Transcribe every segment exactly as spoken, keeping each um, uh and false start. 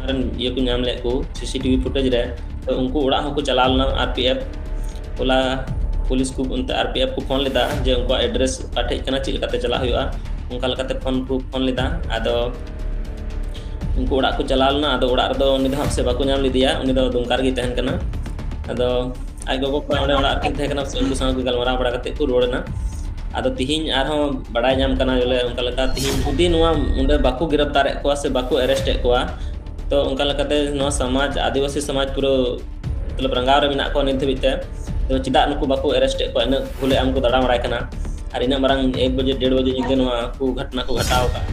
ᱨᱮᱱ ᱤᱭᱟᱹ ᱠᱚ ᱧᱟᱢ ᱞᱮᱫ ᱠᱚ ᱥᱤᱥᱤᱴᱤᱵᱷᱤ ᱯᱷᱩᱴᱮᱡᱽ ᱨᱮ᱾ ᱛᱚ ᱩᱱᱠᱩ ᱚᱲᱟᱜ ᱦᱚᱸᱠᱚ ᱪᱟᱞᱟᱣ ᱞᱮᱱᱟ, ᱟᱨ ᱯᱤ ᱮᱯᱷ ᱚᱞᱟ ᱯᱩᱞᱤᱥ ᱠᱚ ᱚᱱᱛᱮ ᱟᱨ ᱯᱤ ᱮᱯᱷ ᱠᱚ ᱯᱷᱳᱱ ᱞᱮᱫᱟ ᱡᱮ ᱩᱱᱠᱩᱣᱟᱜ ᱮᱰᱨᱮᱥ ᱚᱠᱟ ᱴᱷᱮᱡ ᱠᱟᱱᱟ, ᱪᱮᱫ ᱞᱮᱠᱟᱛᱮ ᱪᱟᱞᱟᱜ ᱦᱩᱭᱩᱜᱼᱟ, ᱚᱱᱠᱟ ᱞᱮᱠᱟᱛᱮ ᱯᱷᱳᱱ ᱠᱚ ᱯᱷᱳᱱ ᱞᱮᱫᱟ᱾ ᱟᱫᱚ ᱩᱱᱠᱩ ᱚᱲᱟᱜ ᱠᱚ ᱪᱟᱞᱟᱣ ᱞᱮᱱᱟ᱾ ᱟᱫᱚ ᱚᱲᱟᱜ ᱨᱮᱫᱚ ᱩᱱᱤ ᱫᱚ ᱦᱟᱸᱜ ᱥᱮ ᱵᱟᱠᱚ ᱧᱟᱢ ᱞᱮᱫᱮᱭᱟ, ᱩᱱᱤ ᱫᱚ ᱫᱩᱢᱠᱟ ᱨᱮᱜᱮ ᱛᱟᱦᱮᱱ ᱠᱟᱱᱟ᱾ ᱟᱫᱚ ᱟᱡ ᱜᱚᱜᱚ ᱠᱚ ᱚᱸᱰᱮ ᱚᱲᱟᱜ ᱨᱮᱠᱤᱱ ᱛᱟᱦᱮᱸ ᱠᱟᱱᱟ, ᱩᱱᱠᱩ ᱥᱟᱶ ᱜᱮ ᱜᱟᱞᱢᱟᱨᱟᱣ ᱵᱟᱲᱟ ᱠᱟᱛᱮ ᱠᱚ ᱨᱩᱣᱟᱹᱲ ᱮᱱᱟ᱾ ᱟᱫᱚ ᱛᱤᱦᱤᱧ ᱟᱨᱦᱚᱸ ᱵᱟᱲᱟᱭ ᱧᱟᱢ ᱠᱟᱱᱟ ᱵᱚᱞᱮ ᱚᱱᱠᱟ ᱞᱮᱠᱟ ᱛᱤᱦᱤᱧ ᱡᱩᱫᱤ ᱱᱚᱣᱟ ᱚᱸᱰᱮ ᱵᱟᱠᱚ ᱜᱤᱨᱟᱯᱛᱟᱨᱮᱫ ᱠᱚᱣᱟ ᱥᱮ ᱵᱟᱠᱚ ᱮᱨᱮᱥᱴ ᱮᱫ ᱠᱚᱣᱟ, ᱛᱚ ᱚᱱᱠᱟ ᱞᱮᱠᱟᱛᱮ ᱱᱚᱣᱟ ᱥᱚᱢᱟᱡᱽ, ᱟᱹᱫᱤᱵᱟᱹᱥᱤ ᱥᱚᱢᱟᱡᱽ ᱯᱩᱨᱟᱹ ᱢᱚᱛᱞᱚᱵ ᱨᱟᱸᱜᱟᱣ ᱨᱮ ᱢᱮᱱᱟᱜ ᱠᱚᱣᱟ ᱱᱤᱛ ᱫᱷᱟᱹᱵᱤᱡ ᱛᱮ᱾ ᱛᱚ ᱪᱮᱫᱟᱜ ᱱᱩᱠᱩ ᱵᱟᱠᱚ ᱮᱨᱮᱥᱴ ᱮᱫ ᱠᱚᱣᱟ? ᱤᱱᱟᱹᱜ ᱠᱷᱩᱞᱮ ᱟᱢ ᱠᱚ ᱫᱟᱬᱟ ᱵᱟᱲᱟᱭ ᱠᱟᱱᱟ, ᱟᱨ ᱤᱱᱟᱹᱜ ᱢᱟᱨᱟᱝ ᱮᱠ ᱵᱟᱡᱮ, ᱰᱮᱲ ᱵᱟᱡᱮ ᱧᱤᱫᱟᱹ ᱱᱚᱣᱟ ᱠᱚ ᱜᱷᱚᱴᱱᱟ ᱠᱚ ᱜᱷᱟᱴᱟᱣ ᱟᱠᱟᱫ᱾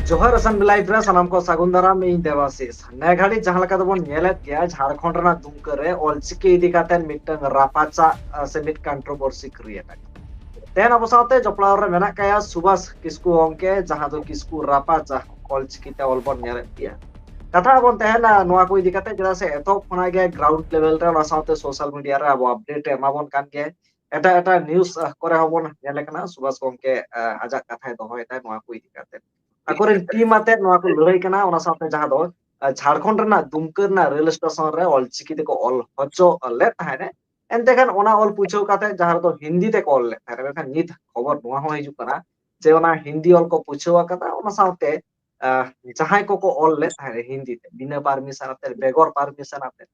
ᱡᱚᱦᱟᱨ ᱟᱥᱟᱱ ᱵᱤᱞᱟᱭᱤᱴ ᱨᱮ ᱥᱟᱱᱟᱢ ᱠᱚ ᱥᱟᱹᱜᱩᱱ ᱫᱟᱨᱟᱢ, ᱤᱧ ᱫᱮᱵᱟᱥᱤᱥ᱾ ᱱᱮ ᱜᱷᱟᱹᱲᱤᱡ ᱡᱟᱦᱟᱸ ᱞᱮᱠᱟ ᱛᱮᱵᱚᱱ ᱧᱮᱞᱮᱫ ᱜᱮᱭᱟ, ᱡᱷᱟᱲᱠᱷᱚᱸᱰ ᱨᱮᱱᱟᱜ ᱫᱩᱢᱠᱟᱹ ᱨᱮ ᱚᱞᱪᱤᱠᱤ ᱤᱫᱤ ᱠᱟᱛᱮ ᱢᱤᱫᱴᱟᱝ ᱨᱟᱯᱟᱪᱟᱜ, ᱟ, ᱥᱮ ᱢᱤᱫ controversy create ᱟᱠᱟᱱᱟ᱾ ᱛᱮᱦᱮᱧ ᱟᱵᱚ ᱥᱟᱶᱛᱮ ᱡᱚᱯᱲᱟᱣ ᱨᱮ ᱢᱮᱱᱟᱜ ᱠᱟᱭᱟ ᱥᱩᱵᱷᱟᱥ ᱠᱤᱥᱠᱩ ᱜᱚᱢᱠᱮ, ᱡᱟᱦᱟᱸ ᱫᱚ ᱠᱤᱥᱠᱩ ᱨᱟᱯᱟᱪᱟᱜ ᱚᱞᱪᱤᱠᱤ ᱛᱮ ᱚᱞ ᱵᱚᱱ ᱧᱮᱞᱮᱫ ᱜᱮᱭᱟ᱾ ᱠᱟᱛᱷᱟ ᱵᱚᱱ ᱛᱟᱦᱮᱱᱟ ᱱᱚᱣᱟ ᱠᱚ ᱤᱫᱤ ᱠᱟᱛᱮ, ᱪᱮᱫᱟᱜ ᱥᱮ ᱮᱛᱚᱦᱚᱵ ᱠᱷᱚᱱᱟᱜ ᱜᱮ ground level ᱨᱮ, ᱚᱱᱟ ᱥᱟᱶᱛᱮ social media ᱨᱮ ᱟᱵᱚ update ᱮ ᱮᱢᱟ ᱵᱚᱱ ᱠᱟᱱ ᱜᱮᱭᱟ᱾ ᱮᱴᱟᱜ ᱮᱴᱟᱜ news, ᱟ, ᱠᱚᱨᱮ ᱦᱚᱸᱵᱚᱱ ᱧᱮᱞᱮ ᱠᱟᱱᱟ, ᱥᱩᱵᱷᱟᱥ ᱜᱚᱢᱠᱮ, ᱟ, ᱟᱡᱟᱜ ᱠᱟᱛᱷᱟᱭ ᱫᱚᱦᱚᱭᱮᱫᱟ ᱱᱚᱣᱟ ᱠᱚ ᱤᱫᱤ ᱠᱟᱛᱮ᱾ ᱟᱠᱚᱨᱮᱱ team ᱟᱛᱮ ᱱᱚᱣᱟ ᱠᱚ ᱞᱟᱹᱲᱦᱟᱹᱭ ᱠᱟᱱᱟ, ᱚᱱᱟ ᱥᱟᱶᱛᱮ ᱡᱟᱦᱟᱸ ᱫᱚ, ᱟ, ᱡᱷᱟᱲᱠᱷᱚᱸᱰ ᱨᱮᱱᱟᱜ ᱫᱩᱢᱠᱟᱹ ᱨᱮᱱᱟᱜ ᱨᱮᱞ ᱥᱴᱮᱥᱚᱱ ᱨᱮ ᱚᱞᱪᱤᱠᱤ ᱛᱮᱠᱚ ᱚᱞ ᱦᱚᱪᱚ ᱞᱮᱫ ᱛᱟᱦᱮᱸᱫ᱾ ᱮᱱᱛᱮ ᱠᱷᱟᱱ ᱚᱱᱟ ᱚᱞ ᱯᱩᱪᱷᱟᱹᱣ ᱠᱟᱛᱮ ᱡᱟᱦᱟᱸ ᱨᱮᱫᱚ ᱦᱤᱱᱫᱤ ᱛᱮᱠᱚ ᱚᱞ ᱞᱮᱫ ᱛᱟᱦᱮᱸᱫ, ᱢᱮᱱᱠᱷᱟᱱ ᱱᱤᱛ ᱠᱷᱚᱵᱚᱨ ᱱᱚᱣᱟ ᱦᱚᱸ ᱦᱤᱡᱩᱜ ᱠᱟᱱᱟ ᱡᱮ ᱚᱱᱟ ᱦᱤᱱᱫᱤ ᱚᱞ ᱠᱚ ᱯᱩᱪᱷᱟᱹᱣ ᱟᱠᱟᱫᱟ, ᱚᱱᱟ ᱥᱟᱶᱛᱮ, ᱟ, ᱡᱟᱦᱟᱸᱭ ᱠᱚᱠᱚ ᱚᱞ ᱞᱮᱫ ᱛᱟᱦᱮᱸᱫ ᱦᱤᱱᱫᱤ ᱛᱮ, ᱵᱤᱱᱟᱹ permission ᱟᱛᱮ, ᱵᱮᱜᱚᱨ permission ᱟᱛᱮ,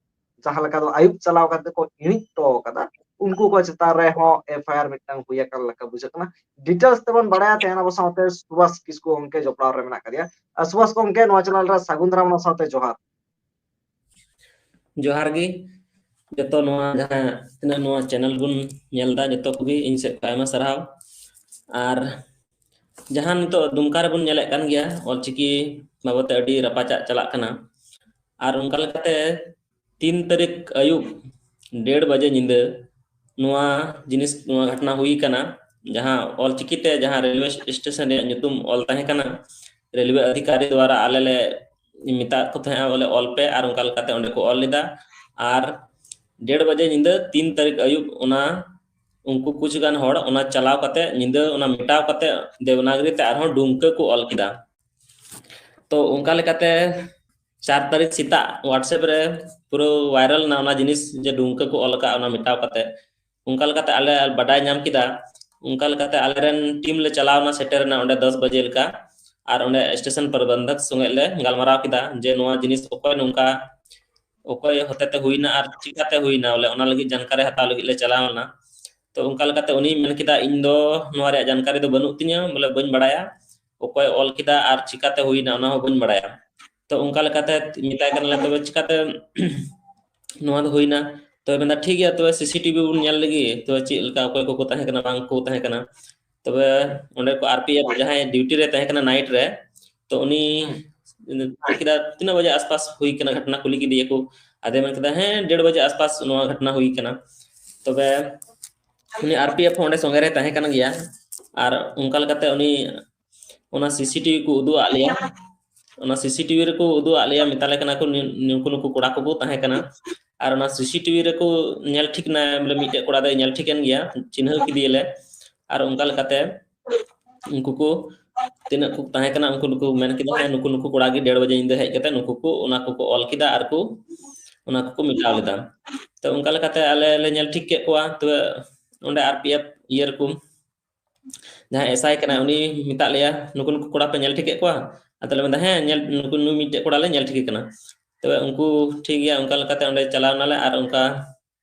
ᱡᱟᱦᱟᱸ ᱞᱮᱠᱟ ᱫᱚ ᱟᱹᱭᱩᱵ ᱪᱟᱞᱟᱣ ᱠᱟᱛᱮ ᱠᱚ ᱤᱬᱤᱡ ᱦᱚᱴᱚ ᱟᱠᱟᱫᱟ, ᱩᱱᱠᱩ ᱠᱚ ᱪᱮᱛᱟᱱ ᱨᱮᱦᱚᱸ FIR ᱢᱤᱫᱴᱟᱝ ᱦᱩᱭ ᱟᱠᱟᱱ ᱞᱮᱠᱟ ᱵᱩᱡᱷᱟᱹᱜ ᱠᱟᱱᱟ᱾ Details ᱛᱮᱵᱚᱱ ᱵᱟᱲᱟᱭᱟ ᱛᱮᱦᱮᱧ ᱟᱵᱚ ᱥᱟᱶᱛᱮ ᱥᱩᱵᱷᱟᱥ ᱠᱤᱥᱠᱩ ᱜᱚᱢᱠᱮ ᱡᱚᱯᱲᱟᱣ ᱨᱮ ᱢᱮᱱᱟᱜ ᱟᱠᱟᱫᱮᱭᱟ᱾ ᱟᱨ ᱥᱩᱵᱷᱟᱥ ᱜᱚᱢᱠᱮ, ᱱᱚᱣᱟ channel ᱨᱮ ᱥᱟᱹᱜᱩᱱ ᱫᱟᱨᱟᱢ, ᱚᱱᱟ ᱥᱟᱶᱛᱮ ᱡᱚᱦᱟᱨ᱾ ᱡᱚᱦᱟᱨ ᱜᱮ ᱡᱚᱛᱚ ᱱᱚᱣᱟ ᱡᱟᱦᱟᱸ ᱛᱤᱱᱟᱹᱜ ᱱᱚᱣᱟ channel ᱵᱚᱱ ᱧᱮᱞ ᱮᱫᱟ, ᱡᱚᱛᱚ ᱠᱚᱜᱮ ᱤᱧ ᱥᱮᱫ ᱠᱷᱚᱱ ᱟᱭᱢᱟ ᱥᱟᱨᱦᱟᱣ᱾ ᱟᱨ ᱡᱟᱦᱟᱸ ᱱᱤᱛᱚᱜ ᱫᱩᱢᱠᱟ ᱨᱮᱵᱚᱱ ᱧᱮᱞᱮᱫ ᱠᱟᱱ ᱜᱮᱭᱟ, ᱚᱞᱪᱤᱠᱤ ᱵᱟᱵᱚᱫ ᱛᱮ ᱟᱹᱰᱤ ᱨᱟᱯᱟᱪᱟᱜ ᱪᱟᱞᱟᱜ ᱠᱟᱱᱟ᱾ ᱟᱨ ᱚᱱᱠᱟ ᱞᱮᱠᱟᱛᱮ ᱛᱤᱱ ᱛᱟᱹᱨᱤᱠᱷ ᱟᱹᱭᱩᱵ ᱰᱮᱲ ᱵᱟᱡᱮ ᱧᱤᱫᱟᱹ ᱱᱚᱣᱟ ᱡᱤᱱᱤᱥ, ᱱᱚᱣᱟ ᱜᱷᱚᱴᱚᱱᱟ ᱦᱩᱭ ᱠᱟᱱᱟ, ᱡᱟᱦᱟᱸ ᱚᱞᱪᱤᱠᱤ ᱛᱮ ᱡᱟᱦᱟᱸ ᱨᱮᱞᱣᱮ ᱥᱴᱮᱥᱚᱱ ᱨᱮᱭᱟᱜ ᱧᱩᱛᱩᱢ ᱚᱞ ᱛᱟᱦᱮᱸ ᱠᱟᱱᱟ᱾ ᱨᱮᱞᱣᱮ ᱚᱫᱷᱤᱠᱟᱨᱤ ᱫᱣᱟᱨᱟ ᱟᱞᱮ ᱞᱮ ᱢᱮᱛᱟᱫ ᱠᱚ ᱛᱟᱦᱮᱸᱜᱼᱟ ᱵᱚᱞᱮ ᱚᱞ ᱯᱮ, ᱟᱨ ᱚᱱᱠᱟ ᱞᱮᱠᱟᱛᱮ ᱚᱸᱰᱮ ᱠᱚ ᱚᱞ ᱞᱮᱫᱟ᱾ ᱟᱨ ᱰᱮᱲ ᱵᱟᱡᱮ ᱧᱤᱫᱟᱹ ᱛᱤᱱ ᱛᱟᱹᱨᱤᱠᱷ ᱟᱹᱭᱩᱵ ᱚᱱᱟ ᱩᱱᱠᱩ ᱠᱩᱪ ᱜᱟᱱ ᱦᱚᱲ ᱚᱱᱟ ᱪᱟᱞᱟᱣ ᱠᱟᱛᱮ, ᱧᱤᱫᱟᱹ ᱚᱱᱟ ᱢᱮᱴᱟᱣ ᱠᱟᱛᱮ ᱫᱮᱵᱽᱱᱟᱜᱽᱨᱤ ᱛᱮ ᱟᱨᱦᱚᱸ ᱰᱩᱢᱠᱟᱹ ᱠᱚ ᱚᱞ ᱠᱮᱫᱟ᱾ ᱛᱚ ᱚᱱᱠᱟ ᱞᱮᱠᱟᱛᱮ ᱪᱟᱨ ᱛᱟᱹᱨᱤᱠᱷ ᱥᱮᱛᱟᱜ WhatsApp ᱨᱮ ᱯᱩᱨᱟᱹ viral ᱮᱱᱟ ᱚᱱᱟ ᱡᱤᱱᱤᱥ, ᱡᱮ ᱰᱩᱢᱠᱟᱹ ᱠᱚ ᱚᱞ ᱟᱠᱟᱫ ᱚᱱᱟ ᱢᱮᱴᱟᱣ ᱠᱟᱛᱮ᱾ ᱚᱱᱠᱟ ᱞᱮᱠᱟᱛᱮ ᱟᱞᱮ ᱵᱟᱰᱟᱭ ᱧᱟᱢ ᱠᱮᱫᱟ᱾ ᱚᱱᱠᱟ ᱞᱮᱠᱟᱛᱮ ᱟᱞᱮᱨᱮᱱ team ᱞᱮ ᱪᱟᱞᱟᱣ ᱮᱱᱟ, ᱥᱮᱴᱮᱨ ᱮᱱᱟ ᱚᱸᱰᱮ ᱫᱚᱥ ᱵᱟᱡᱮ ᱞᱮᱠᱟ᱾ ᱟᱨ ᱚᱸᱰᱮ ᱥᱴᱮᱥᱚᱱ ᱯᱨᱚᱵᱚᱱᱫᱷᱚᱠ ᱥᱚᱸᱜᱮ ᱞᱮ ᱜᱟᱞᱢᱟᱨᱟᱣ ᱠᱮᱫᱟ ᱡᱮ ᱱᱚᱣᱟ ᱡᱤᱱᱤᱥ ᱚᱠᱚᱭ ᱱᱚᱝᱠᱟ, ᱚᱠᱚᱭ ᱦᱚᱛᱮᱛᱮ ᱦᱩᱭᱱᱟ ᱟᱨ ᱪᱤᱠᱟᱛᱮ ᱦᱩᱭᱱᱟ, ᱵᱚᱞᱮ ᱚᱱᱟ ᱞᱟᱹᱜᱤᱫ ᱡᱟᱱᱠᱟᱨᱤ ᱦᱟᱛᱟᱣ ᱞᱟᱹᱜᱤᱫ ᱞᱮ ᱪᱟᱞᱟᱣ ᱮᱱᱟ᱾ ᱛᱚ ᱚᱱᱠᱟ ᱞᱮᱠᱟᱛᱮ ᱩᱱᱤᱭ ᱢᱮᱱ ᱠᱮᱫᱟ, ᱤᱧ ᱫᱚ ᱱᱚᱣᱟ ᱨᱮᱭᱟᱜ ᱡᱟᱱᱠᱟᱨᱤ ᱫᱚ ᱵᱟᱹᱱᱩᱜ ᱛᱤᱧᱟᱹ, ᱵᱚᱞᱮ ᱵᱟᱹᱧ ᱵᱟᱲᱟᱭᱟ ᱚᱠᱚᱭ ᱚᱞ ᱠᱮᱫᱟ ᱟᱨ ᱪᱤᱠᱟᱛᱮ ᱦᱩᱭᱱᱟ, ᱚᱱᱟ ᱦᱚᱸ ᱵᱟᱹᱧ ᱵᱟᱲᱟᱭᱟ᱾ ᱛᱚ ᱚᱱᱠᱟ ᱞᱮᱠᱟᱛᱮ ᱢᱮᱛᱟᱭ ᱠᱟᱱᱟᱞᱮ, ᱛᱚᱵᱮ ᱪᱤᱠᱟᱛᱮ ᱱᱚᱣᱟ ᱫᱚ ᱦᱩᱭᱱᱟ? ᱛᱚᱵᱮ ᱢᱮᱱᱫᱟ, ᱴᱷᱤᱠ ᱜᱮᱭᱟ, ᱛᱚᱵᱮ CCTV ᱵᱚᱱ ᱧᱮᱞ ᱞᱮᱜᱮ, ᱛᱚᱵᱮ ᱪᱮᱫ ᱞᱮᱠᱟ, ᱚᱠᱚᱭ ᱠᱚᱠᱚ ᱛᱟᱦᱮᱸ ᱠᱟᱱᱟ, ᱵᱟᱝ ᱠᱚ ᱛᱟᱦᱮᱸ ᱠᱟᱱᱟ᱾ ᱛᱚᱵᱮ ᱚᱸᱰᱮ ᱠᱚ RPF ᱡᱟᱦᱟᱸᱭ duty ᱨᱮ ᱛᱟᱦᱮᱸ ᱠᱟᱱᱟ night ᱨᱮ, ᱛᱚ ᱩᱱᱤ ᱢᱮᱱ ᱠᱮᱫᱟ, ᱛᱤᱱᱟᱹᱜ ᱵᱟᱡᱮ ᱟᱥᱯᱟᱥ ᱦᱩᱭ ᱠᱟᱱᱟ ᱜᱷᱚᱴᱱᱟ, ᱠᱩᱞᱤ ᱠᱮᱫᱮᱭᱟᱠᱚ᱾ ᱟᱫᱚᱭ ᱢᱮᱱ ᱠᱮᱫᱟ, ᱦᱮᱸ, ᱰᱮᱲ ᱵᱟᱡᱮ ᱟᱥᱯᱟᱥ ᱱᱚᱣᱟ ᱜᱷᱚᱴᱱᱟ ᱦᱩᱭ ᱠᱟᱱᱟ᱾ ᱛᱚᱵᱮ ᱩᱱᱤ RPF ᱦᱚᱸ ᱚᱸᱰᱮ ᱥᱚᱸᱜᱮ ᱨᱮ ᱛᱟᱦᱮᱸ ᱠᱟᱱ ᱜᱮᱭᱟ᱾ ᱟᱨ ᱚᱱᱠᱟ ᱞᱮᱠᱟᱛᱮ ᱩᱱᱤ, ᱚᱱᱟ CCTV ᱠᱚ ᱩᱫᱩᱜ ᱟᱫ ᱞᱮᱭᱟ᱾ ᱚᱱᱟ CCTV ᱨᱮᱠᱚ ᱩᱫᱩᱜ ᱟᱫ ᱞᱮᱭᱟ, ᱢᱮᱛᱟᱞᱮ ᱠᱟᱱᱟ ᱠᱚ, ᱱᱤ-, ᱱᱩᱠᱩ ᱱᱩᱠᱩ ᱠᱚᱲᱟ ᱠᱚᱠᱚ ᱛᱟᱦᱮᱸ ᱠᱟᱱᱟ᱾ ᱟᱨ ᱚᱱᱟ CCTV ᱨᱮᱠᱚ ᱧᱮᱞ ᱴᱷᱤᱠ ᱮᱱᱟ, ᱵᱚᱞᱮ ᱢᱤᱫᱴᱮᱡ ᱠᱚᱲᱟ ᱫᱚᱭ ᱧᱮᱞ ᱴᱷᱤᱠ ᱮᱱ ᱜᱮᱭᱟ, ᱪᱤᱱᱦᱟᱹᱣ ᱠᱮᱫᱮᱭᱟᱞᱮ᱾ ᱟᱨ ᱚᱱᱠᱟ ᱞᱮᱠᱟᱛᱮ ᱩᱱᱠᱩ ᱠᱚ ᱛᱤᱱᱟᱹᱜ ᱠᱚ ᱛᱟᱦᱮᱸ ᱠᱟᱱᱟ, ᱩᱱᱠᱩ ᱱᱩᱠᱩ ᱢᱮᱱ ᱠᱮᱫᱟ, ᱦᱮᱸ, ᱱᱩᱠᱩ ᱱᱩᱠᱩ ᱠᱚᱲᱟ ᱜᱮ ᱰᱮᱲ ᱵᱟᱡᱮ ᱧᱤᱫᱟᱹ ᱦᱮᱡ ᱠᱟᱛᱮ ᱱᱩᱠᱩ ᱠᱚ ᱚᱱᱟ ᱠᱚᱠᱚ ᱚᱞ ᱠᱮᱫᱟ ᱟᱨ ᱠᱚ ᱚᱱᱟ ᱠᱚᱠᱚ ᱢᱮᱴᱟᱣ ᱞᱮᱫᱟ᱾ ᱛᱚ ᱚᱱᱠᱟ ᱞᱮᱠᱟᱛᱮ ᱟᱞᱮ ᱞᱮ ᱧᱮᱞ ᱴᱷᱤᱠ ᱠᱮᱫ ᱠᱚᱣᱟ᱾ ᱛᱚᱵᱮ ᱚᱸᱰᱮ RPF ᱤᱭᱟᱹ ᱨᱮᱠᱚ, ᱡᱟᱦᱟᱸᱭ SI ᱠᱟᱱᱟᱭ, ᱩᱱᱤ ᱢᱮᱛᱟᱫ ᱞᱮᱭᱟ, ᱱᱩᱠᱩ ᱱᱩᱠᱩ ᱠᱚᱲᱟ ᱯᱮ ᱧᱮᱞ ᱴᱷᱤᱠ ᱠᱮᱫ ᱠᱚᱣᱟ? ᱟᱫᱚ ᱞᱮ ᱢᱮᱱᱫᱟ, ᱦᱮᱸ, ᱧᱮᱞ, ᱱᱩᱠᱩ, ᱱᱩᱭ ᱢᱤᱫᱴᱮᱡ ᱠᱚᱲᱟ ᱞᱮ ᱧᱮᱞ ᱴᱷᱤᱠ ᱠᱟᱱᱟ᱾ ᱛᱚᱵᱮ ᱩᱱᱠᱩ, ᱴᱷᱤᱠ ᱜᱮᱭᱟ, ᱚᱱᱠᱟ ᱞᱮᱠᱟᱛᱮ ᱚᱸᱰᱮ ᱪᱟᱞᱟᱣ ᱱᱟᱞᱮ ᱟᱨ ᱚᱱᱠᱟ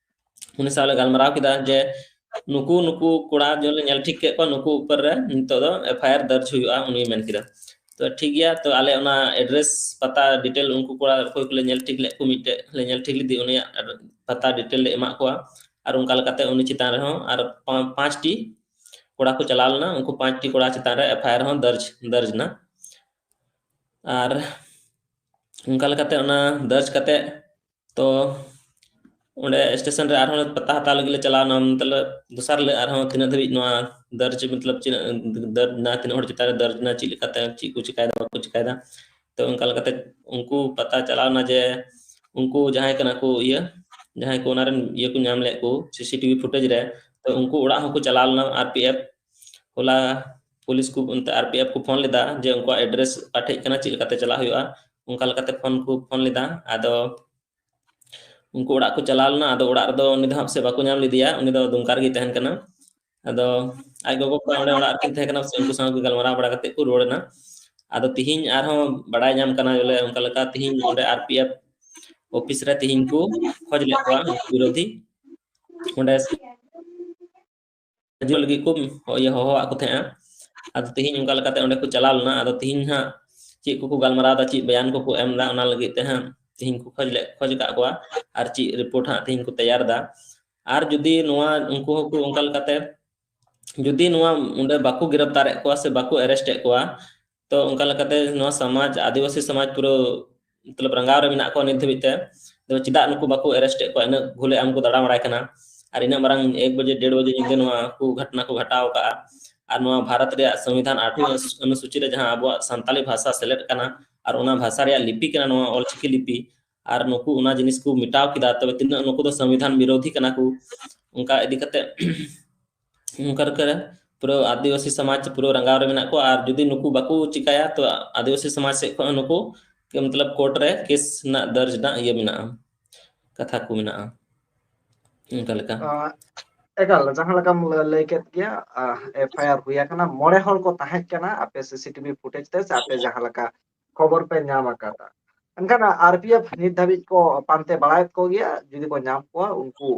ᱩᱱᱤ ᱥᱟᱶ ᱞᱮ ᱜᱟᱞᱢᱟᱨᱟᱣ ᱠᱮᱫᱟ ᱡᱮ ᱱᱩᱠᱩ, ᱱᱩᱠᱩ ᱠᱚᱲᱟ ᱡᱮ ᱞᱮ ᱧᱮᱞ ᱴᱷᱤᱠ ᱠᱮᱫ ᱠᱚᱣᱟ, ᱱᱩᱠᱩ ᱩᱯᱚᱨ ᱨᱮ ᱱᱤᱛᱚᱜ ᱫᱚ FIR ᱫᱟᱨᱡᱽ ᱦᱩᱭᱩᱜᱼᱟ, ᱩᱱᱤ ᱢᱮᱱ ᱠᱮᱫᱟ᱾ ᱛᱚ ᱴᱷᱤᱠ ᱜᱮᱭᱟ, ᱛᱚ ᱟᱞᱮ ᱚᱱᱟ address, ᱯᱟᱛᱟ detail, ᱩᱱᱠᱩ ᱠᱚᱲᱟ ᱚᱠᱚᱭ ᱠᱚᱞᱮ ᱧᱮᱞ ᱴᱷᱤᱠ ᱞᱮᱫ ᱠᱚ, ᱢᱤᱫᱴᱮᱡ ᱞᱮ ᱧᱮᱞ ᱴᱷᱤᱠ ᱞᱮᱫᱮ, ᱩᱱᱤᱭᱟᱜ ᱯᱟᱛᱟ detail ᱞᱮ ᱮᱢᱟᱜ ᱠᱚᱣᱟ᱾ ᱟᱨ ᱚᱱᱠᱟ ᱞᱮᱠᱟᱛᱮ ᱩᱱᱤ ᱪᱮᱛᱟᱱ ᱨᱮᱦᱚᱸ ᱟᱨ ᱯᱟ-, ᱯᱟᱸᱪᱴᱤ ᱠᱚᱲᱟ ᱠᱚ ᱪᱟᱞᱟᱣ ᱞᱮᱱᱟ, ᱩᱱᱠᱩ ᱯᱟᱸᱪᱴᱤ ᱠᱚᱲᱟ ᱪᱮᱛᱟᱱ ᱨᱮ FIR ᱦᱚᱸ ᱫᱟᱨᱡᱽ, ᱫᱟᱨᱡᱽ ᱮᱱᱟ᱾ ᱟᱨ ᱚᱱᱠᱟ ᱞᱮᱠᱟᱛᱮ ᱚᱱᱟ ᱫᱟᱨᱡᱽ ᱠᱟᱛᱮ, ᱛᱚ ᱚᱸᱰᱮ ᱥᱴᱮᱥᱚᱱ ᱨᱮ ᱟᱨᱦᱚᱸ ᱯᱟᱛᱟ ᱦᱟᱛᱟᱣ ᱞᱟᱹᱜᱤᱫ ᱞᱮ ᱪᱟᱞᱟᱣ ᱮᱱᱟ, ᱢᱚᱛᱞᱚᱵ ᱫᱚᱥᱟᱨ ᱦᱤᱞᱳᱜ ᱟᱨᱦᱚᱸ ᱛᱤᱱᱟᱹᱜ ᱫᱷᱟᱹᱵᱤᱡ ᱱᱚᱣᱟ ᱫᱟᱨᱡᱽ, ᱢᱚᱛᱞᱚᱵ ᱛᱤᱱᱟᱹᱜ ᱫᱟᱨᱡᱽ ᱮᱱᱟ, ᱛᱤᱱᱟᱹᱜ ᱦᱚᱲ ᱪᱮᱛᱟᱱ ᱨᱮ ᱫᱟᱨᱡᱽ ᱮᱱᱟ, ᱪᱮᱫ ᱞᱮᱠᱟᱛᱮ ᱪᱮᱫ ᱠᱚ ᱪᱤᱠᱟᱭᱮᱫᱟ, ᱵᱟᱠᱚ ᱪᱤᱠᱟᱭᱮᱫᱟ᱾ ᱛᱚ ᱚᱱᱠᱟ ᱞᱮᱠᱟᱛᱮ ᱩᱱᱠᱩ ᱯᱟᱛᱟ ᱪᱟᱞᱟᱣ ᱮᱱᱟ ᱡᱮ ᱩᱱᱠᱩ ᱡᱟᱦᱟᱸᱭ ᱠᱟᱱᱟ ᱠᱚ ᱤᱭᱟᱹ, ᱡᱟᱦᱟᱸᱭ ᱠᱚ ᱚᱱᱟ ᱨᱮᱱ ᱤᱭᱟᱹ ᱠᱚ ᱧᱟᱢ ᱞᱮᱫ ᱠᱚ CCTV footage ᱨᱮ, ᱛᱚ ᱩᱱᱠᱩ ᱚᱲᱟᱜ ᱦᱚᱸᱠᱚ ᱪᱟᱞᱟᱣ ᱞᱮᱱᱟ RPF᱾ ᱦᱚᱞᱟ ᱯᱩᱞᱤᱥ ᱠᱚ, ᱚᱱᱛᱮ RPF ᱠᱚ ᱯᱷᱳᱱ ᱞᱮᱫᱟ ᱡᱮ ᱩᱱᱠᱩᱣᱟᱜ address ᱚᱠᱟ ᱴᱷᱮᱡ ᱠᱟᱱᱟ, ᱪᱮᱫ ᱞᱮᱠᱟᱛᱮ ᱪᱟᱞᱟᱜ ᱦᱩᱭᱩᱜᱼᱟ᱾ ᱚᱱᱠᱟ ᱞᱮᱠᱟᱛᱮ ᱯᱷᱳᱱ ᱠᱚ ᱯᱷᱳᱱ ᱞᱮᱫᱟ᱾ ᱟᱫᱚ ᱩᱱᱠᱩ ᱚᱲᱟᱜ ᱠᱚ ᱪᱟᱞᱟᱣ ᱞᱮᱱᱟ᱾ ᱟᱫᱚ ᱚᱲᱟᱜ ᱨᱮᱫᱚ ᱩᱱᱤ ᱫᱚ ᱦᱟᱸᱜ ᱥᱮ ᱵᱟᱠᱚ ᱧᱟᱢ ᱞᱮᱫᱮᱭᱟ, ᱩᱱᱤ ᱫᱚ ᱫᱩᱢᱠᱟ ᱨᱮᱜᱮ ᱛᱟᱦᱮᱱ ᱠᱟᱱᱟ᱾ ᱟᱫᱚ ᱟᱡ ᱜᱚᱜᱚ ᱠᱚ ᱚᱸᱰᱮ ᱚᱲᱟᱜ ᱨᱮᱠᱤᱱ ᱛᱟᱦᱮᱸ ᱠᱟᱱᱟ, ᱥᱮ ᱩᱱᱠᱩ ᱥᱟᱶ ᱠᱚ ᱜᱟᱞᱢᱟᱨᱟᱣ ᱵᱟᱲᱟ ᱠᱟᱛᱮ ᱠᱚ ᱨᱩᱣᱟᱹᱲ ᱮᱱᱟ᱾ ᱟᱫᱚ ᱛᱤᱦᱤᱧ ᱟᱨᱦᱚᱸ ᱵᱟᱲᱟᱭ ᱧᱟᱢ ᱠᱟᱱᱟ ᱵᱚᱞᱮ ᱚᱱᱠᱟ ᱞᱮᱠᱟ ᱛᱤᱦᱤᱧ ᱚᱸᱰᱮ ᱟᱨ ᱯᱤ ᱮᱯᱷ ᱚᱯᱷᱤᱥ ᱨᱮ ᱛᱤᱦᱤᱧ ᱠᱚ ᱠᱷᱚᱡᱽ ᱞᱮᱫ ᱠᱚᱣᱟ ᱩᱱᱠᱩ ᱵᱤᱨᱳᱫᱷᱤ᱾ ᱚᱸᱰᱮ ᱦᱤᱡᱩᱜ ᱞᱟᱹᱜᱤᱫ ᱠᱚ ᱤᱭᱟᱹ ᱦᱚᱦᱚᱣᱟᱜ ᱠᱚ ᱛᱟᱦᱮᱸᱜᱼᱟ᱾ ᱟᱫᱚ ᱛᱤᱦᱤᱧ ᱚᱱᱠᱟ ᱞᱮᱠᱟᱛᱮ ᱚᱸᱰᱮ ᱠᱚ ᱪᱟᱞᱟᱣ ᱞᱮᱱᱟ᱾ ᱟᱫᱚ ᱛᱤᱦᱤᱧ ᱦᱟᱸᱜ ᱪᱮᱫ ᱠᱚᱠᱚ ᱜᱟᱞᱢᱟᱨᱟᱣ ᱮᱫᱟ, ᱪᱮᱫ ᱵᱚᱭᱟᱱ ᱠᱚᱠᱚ ᱮᱢ ᱮᱫᱟ, ᱚᱱᱟ ᱞᱟᱹᱜᱤᱫ ᱛᱮ ᱦᱟᱸᱜ ᱛᱤᱦᱤᱧ ᱠᱚ ᱠᱷᱚᱡᱽ ᱞᱮ ᱠᱷᱚᱡᱽ ᱟᱠᱟᱫ ᱠᱚᱣᱟ ᱟᱨ ᱪᱮᱫ ᱨᱤᱯᱳᱨᱴ ᱦᱟᱸᱜ ᱛᱤᱦᱤᱧ ᱠᱚ ᱛᱮᱭᱟᱨ ᱮᱫᱟ᱾ ᱟᱨ ᱡᱩᱫᱤ ᱱᱚᱣᱟ ᱩᱱᱠᱩ ᱦᱚᱸᱠᱚ ᱚᱱᱠᱟ ᱞᱮᱠᱟᱛᱮ ᱡᱩᱫᱤ ᱱᱚᱣᱟ ᱚᱸᱰᱮ ᱵᱟᱠᱚ ᱜᱤᱨᱟᱯᱛᱟᱨᱮᱫ ᱠᱚᱣᱟ ᱥᱮ ᱵᱟᱠᱚ ᱟᱨᱮᱥᱴ ᱮᱫ ᱠᱚᱣᱟ, ᱛᱚ ᱚᱱᱠᱟ ᱞᱮᱠᱟᱛᱮ ᱱᱚᱣᱟ ᱥᱚᱢᱟᱡᱽ, ᱟᱹᱫᱤᱵᱟᱹᱥᱤ ᱥᱚᱢᱟᱡᱽ ᱯᱩᱨᱟᱹ ᱢᱚᱛᱞᱚᱵ ᱨᱟᱸᱜᱟᱣ ᱨᱮ ᱢᱮᱱᱟᱜ ᱠᱚᱣᱟ ᱱᱤᱛ ᱫᱷᱟᱹᱵᱤᱡ ᱛᱮ᱾ ᱛᱚ ᱪᱮᱫᱟᱜ ᱱᱩᱠᱩ ᱵᱟᱠᱚ ᱟᱨᱮᱥᱴ ᱮᱫ ᱠᱚᱣᱟ? ᱤᱱᱟᱹᱜ ᱠᱷᱩᱞᱮ ᱟᱢ ᱠᱚ ᱫᱟᱬᱟ ᱵᱟᱲᱟᱭ ᱠᱟᱱᱟ ᱟᱨ ᱤᱱᱟᱹᱜ ᱢᱟᱨᱟᱝ ᱮᱠ ᱵᱟᱡᱮ ᱰᱮᱲ ᱵᱟᱡᱮ ᱧᱤᱫᱟᱹ ᱱᱚᱣᱟ ᱠᱚ ᱜᱷᱚᱴᱱᱟ ᱠᱚ ᱜᱷᱟᱴᱟᱣ ᱟᱠᱟᱫᱼᱟ᱾ ᱟᱨ ᱱᱚᱣᱟ ᱵᱷᱟᱨᱚᱛ ᱨᱮᱭᱟᱜ ᱥᱚᱝᱵᱤᱫᱷᱟᱱ ᱟᱴᱷᱣᱤ ᱚᱱᱩᱥᱩᱪᱤ ᱨᱮ ᱡᱟᱦᱟᱸ ᱟᱵᱚᱣᱟᱜ ᱥᱟᱱᱛᱟᱞᱤ ᱵᱷᱟᱥᱟ ᱥᱮᱞᱮᱫ ᱠᱟᱱᱟ ᱟᱨ ᱚᱱᱟ ᱵᱷᱟᱥᱟ ᱨᱮᱭᱟᱜ ᱞᱤᱯᱤ ᱠᱟᱱᱟ ᱱᱚᱣᱟ ᱚᱞᱪᱤᱠᱤ ᱞᱤᱯᱤ, ᱟᱨ ᱱᱩᱠᱩ ᱚᱱᱟ ᱡᱤᱱᱤᱥ ᱠᱚ ᱢᱮᱴᱟᱣ ᱠᱮᱫᱟ, ᱛᱚᱵᱮ ᱛᱤᱱᱟᱹᱜ ᱱᱩᱠᱩ ᱫᱚ ᱥᱚᱝᱵᱤᱫᱷᱟᱱ ᱵᱤᱨᱳᱫᱷᱤ ᱠᱟᱱᱟ ᱠᱚ? ᱚᱱᱠᱟ ᱤᱫᱤ ᱠᱟᱛᱮ ᱚᱱᱠᱟ ᱞᱮᱠᱟ ᱯᱩᱨᱟᱹ ᱟᱹᱫᱤᱵᱟᱹᱥᱤ ᱥᱚᱢᱟᱡᱽ ᱯᱩᱨᱟᱹ ᱨᱟᱸᱜᱟᱣ ᱨᱮ ᱢᱮᱱᱟᱜ ᱠᱚᱣᱟ᱾ ᱟᱨ ᱡᱩᱫᱤ ᱱᱩᱠᱩ ᱵᱟᱠᱚ ᱪᱤᱠᱟᱭᱟ, ᱛᱚ ᱟᱹᱫᱤᱵᱟᱹᱥᱤ ᱥᱚᱢᱟᱡᱽ ᱥᱮᱫ ᱠᱷᱚᱱ ᱱᱩᱠᱩ ᱢᱚᱛᱞᱚᱵ ᱠᱳᱨᱴ ᱨᱮ ᱠᱮᱥ ᱨᱮᱱᱟᱜ ᱫᱚᱨᱡᱽ ᱨᱮᱱᱟᱜ ᱤᱭᱟᱹ ᱢᱮᱱᱟᱜᱼᱟ, ᱠᱟᱛᱷᱟ ᱠᱚ ᱢᱮᱱᱟᱜᱼᱟ, ᱚᱱᱠᱟ ᱞᱮᱠᱟ᱾ ᱟᱸ, ᱮᱠᱟᱞ, ᱡᱟᱦᱟᱸ ᱞᱮᱠᱟᱢ ᱞᱟᱹ-, ᱞᱟᱹᱭ ᱠᱮᱫ ᱜᱮᱭᱟ, ᱟᱸ, ᱮᱯᱷ ᱟᱭ ᱟᱨ ᱦᱩᱭ ᱟᱠᱟᱱᱟ, ᱢᱚᱬᱮ ᱦᱚᱲ ᱠᱚ ᱛᱟᱦᱮᱸ ᱠᱟᱱᱟ ᱟᱯᱮ ᱥᱤ ᱥᱤ ᱴᱤ ᱵᱷᱤ ᱯᱷᱩᱴᱮᱡᱽ ᱛᱮ, ᱥᱮ ᱟᱯᱮ ᱡᱟᱦᱟᱸ ᱞᱮᱠᱟ ᱠᱷᱚᱵᱚᱨ ᱯᱮ ᱧᱟᱢ ᱟᱠᱟᱫᱟ᱾ ᱮᱱᱠᱷᱟᱱ ᱟᱨ ᱯᱤ ᱮᱯᱷ ᱱᱤᱛ ᱫᱷᱟᱹᱵᱤᱡ ᱠᱚ ᱯᱟᱱᱛᱮ ᱵᱟᱲᱟᱭᱮᱫ ᱠᱚ ᱜᱮᱭᱟ, ᱡᱩᱫᱤ ᱠᱚ ᱧᱟᱢ ᱠᱚᱣᱟ ᱩᱱᱠᱩ,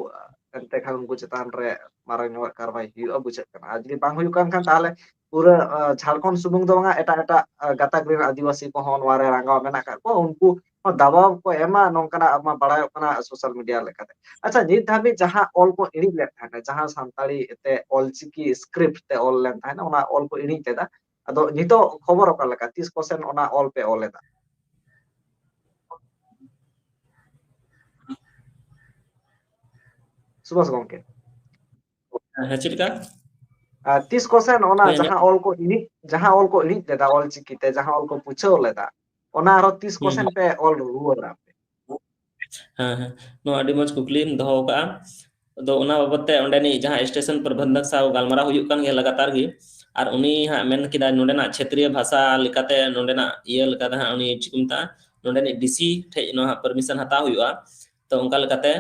ᱮᱱᱛᱮ ᱠᱷᱟᱱ ᱩᱱᱠᱩ ᱪᱮᱛᱟᱱ ᱨᱮ ᱢᱟᱨᱟᱝ ᱧᱚᱜᱟᱜ ᱠᱟᱨᱣᱟᱭ ᱦᱩᱭᱩᱜᱼᱟ ᱵᱩᱡᱷᱟᱹᱜ ᱠᱟᱱᱟ᱾ ᱟᱨ ᱡᱩᱫᱤ ᱵᱟᱝ ᱦᱩᱭᱩᱜ ᱠᱟᱱ ᱠᱷᱟᱱ ᱛᱟᱦᱚᱞᱮ ᱯᱩᱨᱟᱹ, ᱟᱸ, ᱡᱷᱟᱲᱠᱷᱚᱸᱰ ᱥᱩᱢᱩᱝ ᱫᱚ ᱵᱟᱝᱟ, ᱮᱴᱟᱜ ᱮᱴᱟᱜ, ᱟᱸ, ᱜᱟᱛᱟᱠ ᱨᱮᱱ ᱟᱹᱫᱤᱵᱟᱹᱥᱤ ᱠᱚᱦᱚᱸ ᱱᱚᱣᱟ ᱨᱮ ᱨᱟᱸᱜᱟᱣ ᱢᱮᱱᱟᱜ ᱟᱠᱟᱫ ᱠᱚᱣᱟ, ᱩᱱᱠᱩ ᱦᱚᱸ ᱫᱟᱵᱟᱣ ᱠᱚ ᱮᱢᱟ, ᱱᱚᱝᱠᱟᱱᱟᱜ ᱢᱟ ᱵᱟᱲᱟᱭᱚᱜ ᱠᱟᱱᱟ ᱥᱳᱥᱟᱞ ᱢᱤᱰᱤᱭᱟ ᱞᱮᱠᱟᱛᱮ᱾ ᱟᱪᱪᱷᱟ, ᱱᱤᱛ ᱫᱷᱟᱹᱵᱤᱡ ᱡᱟᱦᱟᱸ ᱚᱞ ᱠᱚ ᱤᱬᱤᱡ ᱞᱮᱫ ᱛᱟᱦᱮᱸᱱᱟ, ᱡᱟᱦᱟᱸ ᱥᱟᱱᱛᱟᱲᱤ ᱛᱮ ᱚᱞᱪᱤᱠᱤ ᱥᱠᱨᱤᱯᱴ ᱛᱮ ᱚᱞ ᱞᱮᱱ ᱛᱟᱦᱮᱸᱱᱟ, ᱚᱱᱟ ᱚᱞ ᱠᱚ ᱤᱬᱤᱡ ᱞᱮᱫᱟ, ᱟᱫᱚ ᱱᱤᱛᱚᱜ ᱠᱷᱚᱵᱚᱨ ᱚᱠᱟ ᱞᱮᱠᱟ? ᱛᱤᱥ ᱠᱚᱥᱮᱱ ᱚᱱᱟ ᱚᱞ ᱯᱮ ᱚᱞ ᱮᱫᱟ? ᱥᱩᱵᱷᱟᱥ ᱜᱚᱢᱠᱮ᱾ ᱦᱮᱸ, ᱪᱮᱫ ᱞᱮᱠᱟ? ᱟᱨ ᱛᱤᱥ ᱠᱚᱥᱮᱱ ᱚᱱᱟ ᱦᱳᱭ, ᱡᱟᱦᱟᱸ ᱚᱞ ᱠᱚ ᱤᱬᱤᱡ, ᱡᱟᱦᱟᱸ ᱚᱞ ᱠᱚ ᱤᱬᱤᱡ ᱞᱮᱫᱟ ᱚᱞᱪᱤᱠᱤ ᱛᱮ, ᱡᱟᱦᱟᱸ ᱚᱞ ᱠᱚ ᱯᱩᱪᱷᱟᱹᱣ ᱞᱮᱫᱟ, ᱚᱱᱟ ᱟᱨᱦᱚᱸ ᱛᱤᱥ ᱦᱩᱸ, ᱠᱚᱥᱮᱱ ᱦᱩᱸ᱾ ᱯᱮ ᱚᱞ ᱨᱩᱣᱟᱹᱲᱟ ᱯᱮ? ᱦᱮᱸ, ᱦᱮᱸ᱾ ᱱᱚᱣᱟ ᱟᱹᱰᱤ ᱢᱚᱡᱽ ᱠᱩᱠᱞᱤᱢ ᱫᱚᱦᱚ ᱟᱠᱟᱫᱼᱟ᱾ ᱟᱫᱚ ᱚᱱᱟ ᱵᱟᱵᱚᱫ ᱛᱮ ᱚᱸᱰᱮᱱᱤᱡ ᱡᱟᱦᱟᱸ ᱥᱴᱮᱥᱚᱱ ᱯᱨᱚᱵᱚᱱᱫᱷᱚᱠ ᱥᱟᱶ ᱜᱟᱞᱢᱟᱨᱟᱣ ᱦᱩᱭᱩᱜ ᱠᱟᱱ ᱜᱮᱭᱟ ᱞᱟᱜᱟᱛᱟᱨ ᱜᱮ᱾ ᱟᱨ ᱩᱱᱤ ᱦᱟᱸᱜ ᱢᱮᱱ ᱠᱮᱫᱟᱭ ᱱᱚᱰᱮᱱᱟᱜ ᱪᱷᱮᱛᱨᱤᱭᱚ ᱵᱷᱟᱥᱟ ᱞᱮᱠᱟᱛᱮ, ᱱᱚᱰᱮᱱᱟᱜ ᱤᱭᱟᱹ ᱞᱮᱠᱟᱛᱮ ᱦᱟᱸᱜ ᱩᱱᱤ ᱪᱮᱫ ᱠᱚ ᱢᱮᱛᱟᱜᱼᱟ, ᱱᱚᱰᱮᱱᱤᱡ ᱰᱤ ᱥᱤ ᱴᱷᱮᱡ ᱱᱚᱣᱟ ᱦᱟᱸᱜ permission ᱦᱟᱛᱟᱣ ᱦᱩᱭᱩᱜᱼᱟ᱾ ᱛᱚ ᱚᱱᱠᱟ ᱞᱮᱠᱟᱛᱮ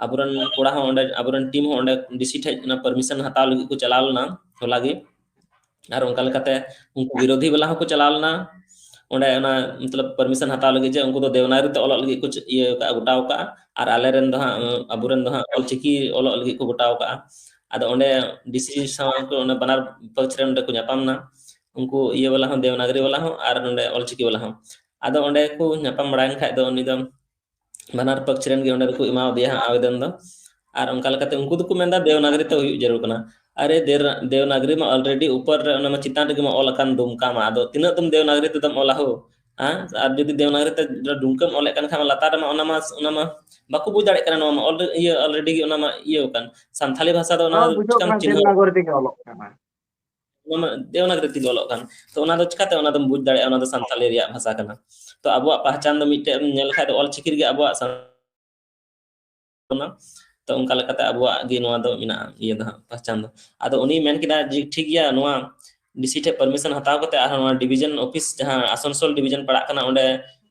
ᱟᱵᱚᱨᱮᱱ ᱠᱚᱲᱟ ᱦᱚᱸ ᱚᱸᱰᱮ, ᱟᱵᱚᱨᱮᱱ ᱴᱤᱢ ᱦᱚᱸ ᱚᱸᱰᱮ ᱰᱤ ᱥᱤ ᱴᱷᱮᱡ ᱚᱱᱟ permission ᱦᱟᱛᱟᱣ ᱞᱟᱹᱜᱤᱫ ᱠᱚ ᱪᱟᱞᱟᱣ ᱞᱮᱱᱟ ᱦᱚᱞᱟ ᱜᱮ᱾ ᱟᱨ ᱚᱱᱠᱟ ᱞᱮᱠᱟᱛᱮ ᱩᱱᱠᱩ ᱵᱤᱨᱳᱫᱷᱤ ᱵᱟᱞᱟ ᱦᱚᱸᱠᱚ ᱪᱟᱞᱟᱣ ᱞᱮᱱᱟ ᱚᱸᱰᱮ, ᱚᱱᱟ ᱢᱚᱛᱞᱚᱵ permission ᱦᱟᱛᱟᱣ ᱞᱟᱹᱜᱤᱫ, ᱡᱮ ᱩᱱᱠᱩ ᱫᱚ ᱫᱮᱣᱱᱟᱜᱽᱨᱤ ᱛᱮ ᱚᱞᱚᱜ ᱞᱟᱹᱜᱤᱫ ᱠᱚ ᱪᱮ-, ᱤᱭᱟᱹ ᱠᱟᱜᱼᱟ, ᱜᱚᱴᱟᱣ ᱠᱟᱜᱼᱟ, ᱟᱨ ᱟᱞᱮᱨᱮᱱ ᱫᱚ ᱦᱟᱸᱜ, ᱟᱵᱚᱨᱮᱱ ᱫᱚ ᱦᱟᱸᱜ ᱚᱞᱪᱤᱠᱤ ᱚᱞᱚᱜ ᱞᱟᱹᱜᱤᱫ ᱠᱚ ᱜᱚᱴᱟᱣ ᱠᱟᱜᱼᱟ᱾ ᱟᱫᱚ ᱚᱸᱰᱮ ᱰᱤ ᱥᱤ ᱥᱟᱶ ᱠᱚ ᱚᱱᱟ ᱵᱟᱱᱟᱨ ᱯᱚᱠᱷ ᱨᱮᱱ ᱚᱸᱰᱮ ᱠᱚ ᱧᱟᱯᱟᱢ ᱮᱱᱟ, ᱩᱱᱠᱩ ᱤᱭᱟᱹ ᱵᱟᱞᱟ ᱦᱚᱸ, ᱫᱮᱣᱱᱟᱜᱽᱨᱤ ᱵᱟᱞᱟ ᱦᱚᱸ ᱟᱨ ᱱᱚᱸᱰᱮ ᱚᱞᱪᱤᱠᱤ ᱵᱟᱞᱟ ᱦᱚᱸ᱾ ᱟᱫᱚ ᱚᱸᱰᱮ ᱠᱚ ᱧᱟᱯᱟᱢ ᱵᱟᱲᱟᱭᱮᱱ ᱠᱷᱟᱡ ᱫᱚ ᱩᱱᱤ ᱫᱚ ᱵᱟᱱᱟᱨ ᱯᱚᱠᱷ ᱨᱮᱱ ᱜᱮ ᱚᱸᱰᱮ ᱫᱚᱠᱚ ᱮᱢᱟᱣᱟᱫᱮᱭᱟ ᱦᱟᱸᱜ ᱟᱵᱮᱫᱚᱱ ᱫᱚ᱾ ᱟᱨ ᱚᱱᱠᱟ ᱞᱮᱠᱟᱛᱮ ᱩᱱᱠᱩ ᱫᱚᱠᱚ ᱢᱮᱱᱫᱟ ᱫᱮᱣᱱᱟᱜᱽᱨᱤ ᱛᱮ ᱦᱩᱭᱩᱜ ᱡᱟᱹᱨᱩᱲ ᱠᱟᱱᱟ᱾ ᱟᱨᱮ ᱫᱮᱨ-, ᱫᱮᱣᱱᱟᱜᱽᱨᱤ ᱢᱟ already ᱩᱯᱚᱨ ᱨᱮ ᱚᱱᱟ ᱢᱟ ᱪᱮᱛᱟᱱ ᱨᱮᱜᱮ ᱢᱟ ᱚᱞ ᱟᱠᱟᱱ ᱫᱩᱢᱠᱟ ᱢᱟ, ᱟᱫᱚ ᱛᱤᱱᱟᱹᱜ ᱫᱚᱢ ᱫᱮᱣᱱᱟᱜᱽᱨᱤ ᱛᱮᱫᱚᱢ ᱚᱞᱟ ᱦᱳ? ᱦᱮᱸ, ᱟᱨ ᱡᱩᱫᱤ ᱫᱮᱣᱱᱟᱜᱽᱨᱤ ᱛᱮ ᱰᱩᱢᱠᱟᱹᱢ ᱚᱞᱮᱫ ᱠᱟᱱ ᱠᱷᱟᱱ ᱞᱟᱛᱟᱨ ᱨᱮᱢᱟ ᱚᱱᱟ ᱢᱟ, ᱚᱱᱟ ᱢᱟ ᱵᱟᱠᱚ ᱵᱩᱡᱽ ᱫᱟᱲᱮᱭᱟᱜ ᱠᱟᱱᱟ, ᱱᱚᱣᱟ ᱢᱟ ᱚᱞ-, ᱤᱭᱟᱹ already ᱜᱮ ᱚᱱᱟ ᱢᱟ ᱤᱭᱟᱹ ᱟᱠᱟᱱ, ᱥᱟᱱᱛᱷᱟᱞᱤ ᱵᱷᱟᱥᱟ ᱫᱚ ᱚᱱᱟ ᱦᱚᱸ ᱫᱚ ᱵᱩᱡᱷᱟᱹᱜ ᱪᱤᱠᱟᱢ ᱠᱟᱱᱟ, ᱪᱤᱱᱦᱟᱹᱣᱟ? ᱫᱮᱵᱽᱱᱟᱜᱚᱨᱤ ᱛᱮᱜᱮ ᱚᱞᱚᱜ ᱠᱟᱱᱟ᱾ ᱚᱱᱟ ᱢᱟ ᱫᱮᱣᱱᱟᱜᱽᱨᱤ ᱛᱮᱜᱮ ᱚᱞᱚᱜ ᱠᱟᱱ, ᱛᱚ ᱚᱱᱟ ᱫᱚ ᱪᱤᱠᱟᱛᱮ ᱚᱱᱟ ᱫᱚᱢ ᱵᱩᱡᱽ ᱫᱟᱲᱮᱭᱟᱜᱼᱟ ᱚᱱᱟ ᱫᱚ ᱥᱟᱱᱛᱷᱟᱞᱤ ᱨᱮᱭᱟᱜ ᱵᱷᱟᱥᱟ ᱠᱟᱱᱟ? ᱛᱚ ᱟᱵᱚᱣᱟᱜ ᱯᱟᱦᱪᱟᱱ ᱫᱚ ᱢᱤᱫᱴᱮᱡ ᱮᱢ ᱧᱮᱞ ᱞᱮᱠᱷᱟᱡ ᱫᱚ ᱚᱞᱪᱤᱠᱤ ᱨᱮᱜᱮ ᱟᱵᱚᱣᱟᱜ ᱥᱟᱱ-, ᱠᱟᱱᱟ᱾ ᱛᱚ ᱚᱱᱠᱟ ᱞᱮᱠᱟᱛᱮ ᱟᱵᱚᱣᱟᱜ ᱜᱮ ᱱᱚᱣᱟ ᱫᱚ ᱢᱮᱱᱟᱜᱼᱟ, ᱤᱭᱟᱹ ᱫᱚ ᱦᱟᱸᱜ ᱯᱟᱦᱪᱟᱱ ᱫᱚ᱾ ᱟᱫᱚ ᱩᱱᱤ ᱢᱮᱱ ᱠᱮᱫᱟ ᱡᱮ ᱴᱷᱤᱠ ᱜᱮᱭᱟ, ᱱᱚᱣᱟ ᱰᱤ ᱥᱤ ᱴᱷᱮᱡ permission ᱦᱟᱛᱟᱣ ᱠᱟᱛᱮ ᱟᱨᱦᱚᱸ ᱱᱚᱣᱟ division office ᱡᱟᱦᱟᱸ ᱟᱥᱟᱱᱥᱳᱞ division ᱯᱟᱲᱟᱜ ᱠᱟᱱᱟ, ᱚᱸᱰᱮ,